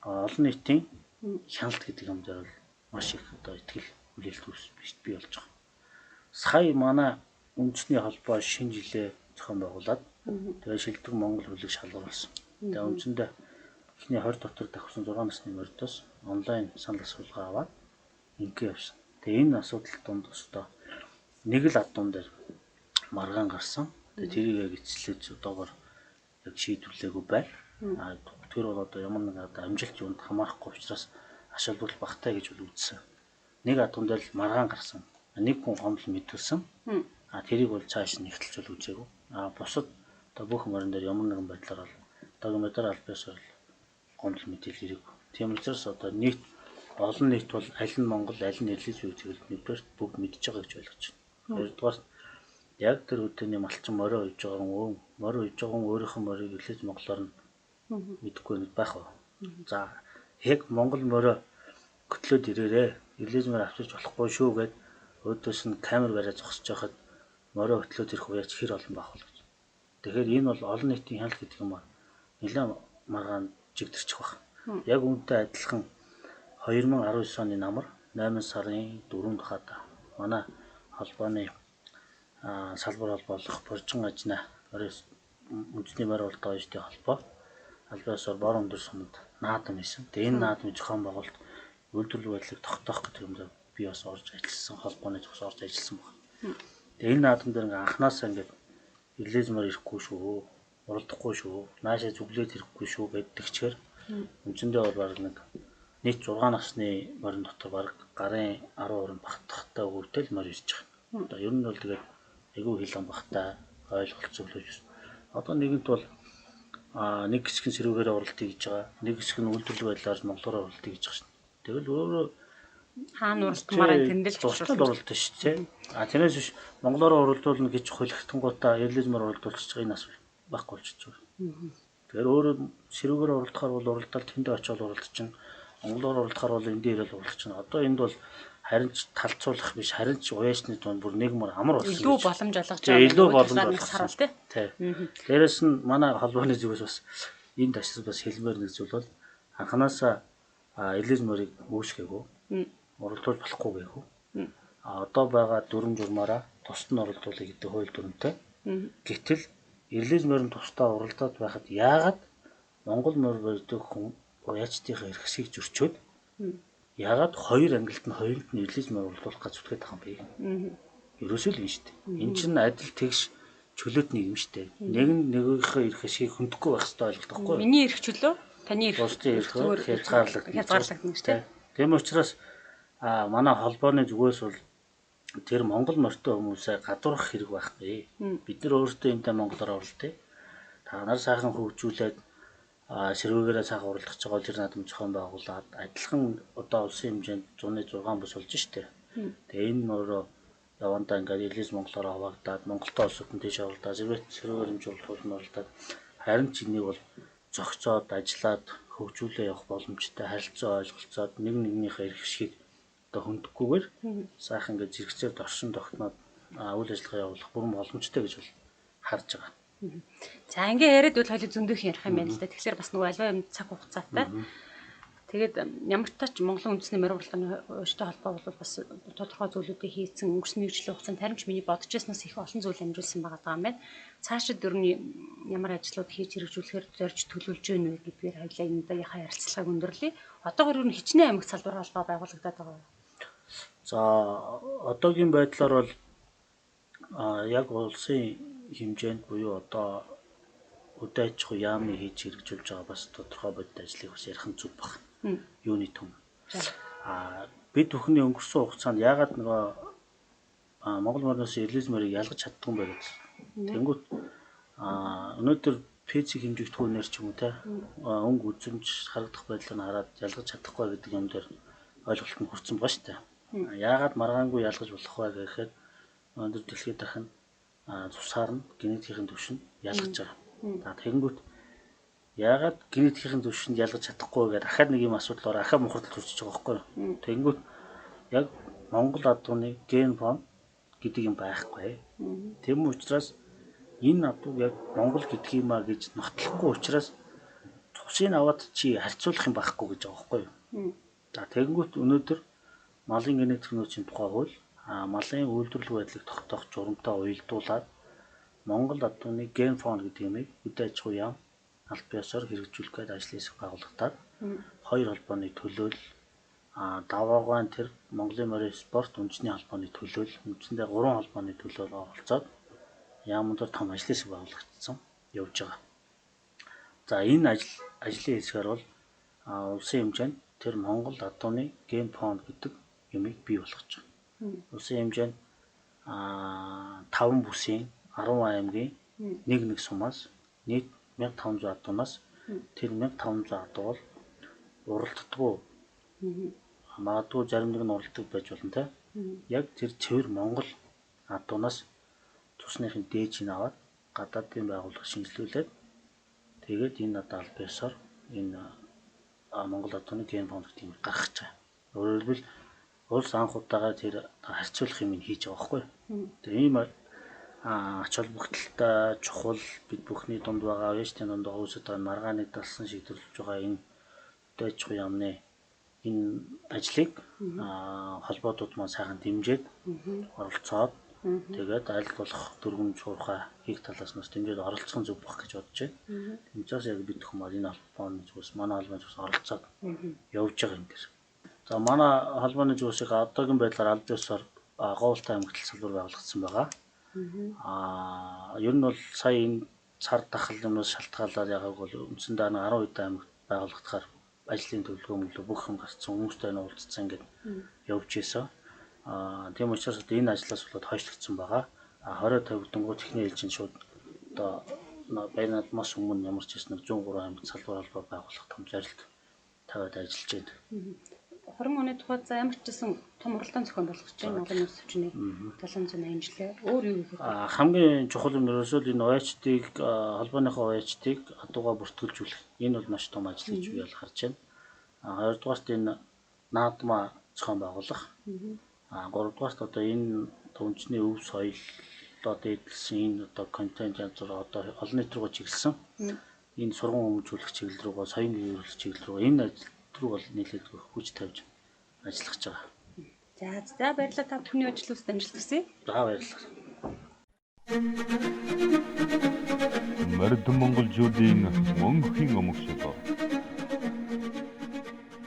олон нийтийн хяналт гэдэг юм дээр бол маш их одоо итгэл хүлээлт бий болж байгаа. Сая манай үндэсний холбоо шинэ жилээ зохион байгуулад тэгээ шилдэг Монгол хөлөг шалгаруулсан. Тэгээ үндсэндээ эхний 20 дотор давхсан 6 насны морьдоос онлайн санал асуулга аваад ингээ явсан. Тэгээ энэ асуудал дунд өстөө нэг л адуун дээр маргаан гарсан. Тэгээ тэрийг яг эцэслэж одоогор яг шийдвэрлээгүй байна. Тэр бол одоо ямар нэг одоо амжилт юунд хамаарахгүй учраас ашиглал багтай гэж бол үзсэн. Нэг адуун дээр л маргаан гарсан. Нэг хүн гомдол мэдүүлсэн. Тэрийг бол цааш нь нэгтэлж бол үзээгүй. Бусад одоо бүх морин дээр ямар нэгэн байдлаар бол одоогийн байдлаар аль биесээр гомдол мэдээлэл ирээгүй. Тийм учраас одоо нийт олон нийт бол аль нь Монгол аль нь Ирлиз үү гэдгийг нэгдүгээр бүгд мэдж байгаа гэж ойлгож байна. Хоёрдугаар яг тэр өдөөний малчин морио уйж байгаа хүн морио уйж байгаа хүн өөрийнхөө морийг Ирлиз монголоор нь мэдэхгүй нэг байх уу. За яг Монгол морио хөтлөөд ирээрээ Ирлиз морь авчирч болохгүй шүү гэд өөдөөс нь камер бариад зогсож байхад морио хөтлөөд ирэх уяач хэр олон байх вэ гэж. Тэгэхээр энэ бол олон нийтийн хяналт гэдэг юм аа. Нэлээд маргаан жигдэрчих баг. Яг үүнтэй адилхан 2019 оны намар 8 сарын 4-нд хаад манай холбооны салбар холбоолох Боржин ажнаа үндэсний морь уралдаан оюутны холбоо албан ёсоор бор өндөр суманд наадам хийсэн. Тэгээ энэ наадмын зохион байгуулалт үйлдвэрлэл байдлыг тогтоох гэдэг юм дээр би бас орж ажилласан, холбооны зүгээс орж ажилласан байна. Тэгээ энэ наадам дээр ингээ анханасаа ингээд Ирлиз морь ирэхгүй шүү, уралдахгүй шүү, наашаа зүглээд ирэхгүй шүү гэдэгчээр үндсэндээ бол бараг нэг нийт 6 насны морин дотор бараг гарын 10% багтахтай өвөртэй л морь ирж байгаа. Одоо ер нь бол тэгээд айгүй хил амбахтай ойлголт зөвлөж. Одоо нэгэнт бол нэг хэсэг нь сэрүүгээр уралдъя гэж байгаа, нэг хэсэг нь үйлдвэрлэл байдлаар монголоор уралдъя гэж байгаа шин. Тэгэл өөрөө хаана уралдмаар тэндэл тусдал уралдана шүү дээ. Тэрнээс биш монголоор уралдуулна гэж хулигтангуудаа ирлизмээр уралдуулчих байгаа энэ асуудал байхгүй болчихж байгаа. Тэгэхээр өөрөө сэрүүгээр уралдахаар бол уралдаал тэндээ очиод уралдчихна. Монголоор уралдахаар бол эндээ ирэл уралдчихна. Одоо энд бол харин ч талцуулах биш, харин ч уяачны дунд бүр нэг мөр амар болсон. Илүү боломж олгож байгаа. Илүү боломж олгосон. Тий. Дээрээс нь манай холбооны зүгээс бас энд ташаас бас хэлмээр нэг зүйл бол анханасаа ирлиз морийг үүсгээгүй. Уралдуулж болохгүй гээгүй. Одоо байгаа дүрм журмаараа тусад нь уралдуулъя гэдэг хууль дүрмтэй. Гэтэл ирлиз морин тусдаа уралдаад байхад яагаад Монгол морь барьдаг хүн уяачдынхаа эрхсийг зөрчөөд яагаад хоёр ангилт нь хоёронд нь ирлиз морь уралдуулах гэж зүтгээд байгаа юм бэ? Ерөөсөө л юм шүү дээ. Энд чинь адил тэгш чөлөөт нэг юм шүү дээ. Нэг нь нөгөөхөө эрх ашгийг хөндөхгүй байх хэрэгтэй ойлголт байхгүй юу? Миний эрх чөлөө, таны эрх бусдын эрх хязгаарлагдана. Хязгаарлагдана шүү дээ. Тийм учраас манай холбооны зүгээс бол тэр Монгол морьтой хүмүүсээ гадуурхах хэрэг байхгүй. Бид нар өөрсдөө энтэй монголоор уралдъя. Та нар сайхан хөгжүүлээд сэрүүгээрээ сайхан уралдах гэж байгаа бол тэр наадам зохион байгуулад адилхан одоо улсын хэмжээнд 106 бүс болж штэ. Тэгээ энэ өөрөө явандаа ингээд ирлиз монголоор аваагдаад Монголтой улсууд нь тийш уралдаа, сэрүүгээр хэмжээ уралдуулна уралдаад харин ч энийг бол зохицоод ажиллаад хөгжүүлээ явах боломжтой харилцаа ойлголцоод нэг нэгнийхээ эрх ашгийг одоо хөндөөхгүйгээр сайхан ингээд зэрэгцээр доршин тогтноод үйл ажиллагаа явуулах бүрэн боломжтой гэж бол харж байгаа. За ингээ яриад бол хоёул зөндөх ярих юм байна л да. Тэгэхээр бас нөгөө альва юм цаг хугацаатай. Тэгээд ямар ч тач Монголын үндэсний морин уралдааны ууштай холбоо бол бас тодорхой зүйлүүдийг хийцэн өнгөрсөн нэг жилийн хугацаанд харин ч миний бодож байснаас их олон зүйл амжуулсан байгаа юм байна. Цаашид ер нь ямар ажлууд хийж хэрэгжүүлэхээр зорж төлөвлөж байна вэ гэдгээр хоёлаа энэ удаагийнхаа ярилцлагыг өндөрлөе. Одоогор ер нь хичнээн аймагт салбар холбоо байгуулагдаад байгаа юм. За одоогийн байдлаар бол яг улсын хэмжээнд буюу одоо хөдөө аж ахуй яамны хийж хэрэгжүүлж байгаа бас тодорхой бодит ажлыг бас ярих нь зөв баг. Юуны түн. Бид бүхний өнгөрсөн хугацаанд яагаад нөгөө Монгол мориноос ирлиз морийг ялгаж чаддгүй юм бэ гэж. Тэнгүүт өнөөдөр пэзик хэмжигдэхүүнээр ч юм уу те өнгө үзэмж харагдах байдлыг нь хараад ялгаж чадахгүй гэдэг юм дээр ойлголт нь хүрсэн байгаа шүү дээ. Яагаад маргаангүй ялгаж болох вэ гэхээр өнөөдөр дэлхийд дахин цусаар нь генетикийн түвшинд ялгаж байгаа. За тэгэнгүүт яагаад генетикийн түвшинд ялгаж чадахгүй гэдэг дахиад нэг юм асуудал ороо ахаа мухардал төрчихөж байгаа байхгүй юу. Тэгэнгүүт яг Монгол адууны ген фонд гэдэг юм байхгүй. Тийм учраас энэ адуу яг Монгол гэдэг юм а гэж нотлохгүй учраас цусыг аваад чи харьцуулах юм байхгүй гэж байгаа байхгүй юу. За тэгэнгүүт өнөөдөр малын генетик нөөцийн тухай хууль малын үйлдвэрлэх байдлыг тогтоох журамтай уялдуулаад Монгол адууны ген фонд гэдэг юмыг хөдөө аж ахуй яам аль биесээр хэрэгжүүлэх гээд ажлын хэсэг байгуулагдаад хоёр холбооны төлөөлөл даваагаан тэр Монголын морин спорт үндэсний холбооны төлөөлөл үндсэндээ гурван холбооны төлөөлөл оролцоод яамн дээр том ажлын хэсэг байгуулагдсан явж байгаа. За энэ ажлын хэсгээр бол улсын хэмжээнд тэр Монгол адууны ген фонд гэдэг юмыг бий болгож байгаа. Улсын хэмжээнд 5 бүсийн 10 аймгийн нэг нэг сумаас нийт 1500 адуунаас тэр 1500 адуу бол уралддаггүй. Магадгүй зарим нэг нь уралдаг байж болно те. Яг тэр цэвэр Монгол адуунаас цусныхын дээжийг аваад гадаадын байгууллага шинжилүүлээд тэгээд энэ одоо аль биесээр энэ Монгол адууны ген фонд гэдэг юм гаргаж байгаа. Өөрөөр хэлбэл улс анх удаага тэр харьцуулах юм хийж байгаа байхгүй. Тэгээ ийм ач холбогдолтой чухал бид бүхний дунд байгаа оюучдын дунд байгаа үүсэж байгаа маргааны далсан шийдвэрлэж байгаа энэ хөдөө аж ахуй яамны энэ ажлыг холбоотууд маань сайхан дэмжиж оролцоод тэгээд аль болох дөрвөн чуурхай хийх талаас нь дэмжиж оролцох нь зөв байх гэж бодож байна. Тэмцээс яг бид бүхэн маань энэ холбооны зүгээс манай холбооны зүгээс оролцоод явж байгаа юм дээр. За манай холбооны зүгээс одоогийн байдлаар аль биесээр Говьлтай аймагт салбар байгуулагдсан байгаа. Ер нь бол сая энэ цар тахал юмнаас шалтгаалаад ягааг бол үндсэндээ 10 хэдэн аймагт байгуулагдахаар ажлын төлөвлөгөө мөглөө бүх юм гарцсан хүмүүстэй нь уулзсан ингээд явж исэн. Тийм учраас одоо энэ ажлаас болоод хойшлогдсон байгаа. 20 тавигдангууд техник ээлжинд шууд одоо Баян наадмаас өмнө ямар ч байсан 103 аймагт салбар холбоо байгуулах том зорилт тавиад ажиллаж байна. 20 оны тухайд за ямар ч гэсэн том уралдаан зохион болгож байна. Монголын улс түвшний 780 жилээ. Өөр юу хийх вэ? Хамгийн чухал юм ерөөсөө л энэ оячдыг холбооныхоо оячдыг адуугаа бүртгэлжүүлэх. Энэ бол маш том ажил гэж би бол харж байна. Хоёрдугаарт энэ наадмаа зохион байгуулах. Гуравдугаарт одоо энэ үндэсний өв соёлоо дээдлсэн энэ одоо контент янз бүр одоо олон нийт рүү чиглэсэн. Энэ сурган хүмүүжүүлэх чиглэл рүүгээ, соёл гэрүүлэх чиглэл рүү энэ ажил рүү бол нэлээд хүч тавьж ажиллах гэж байгаа. За баярлалаа, та бүхний ажил үст амжилт хүсье. За баярлалаа. Морд монголчуудын мөнхийн өмгшөө.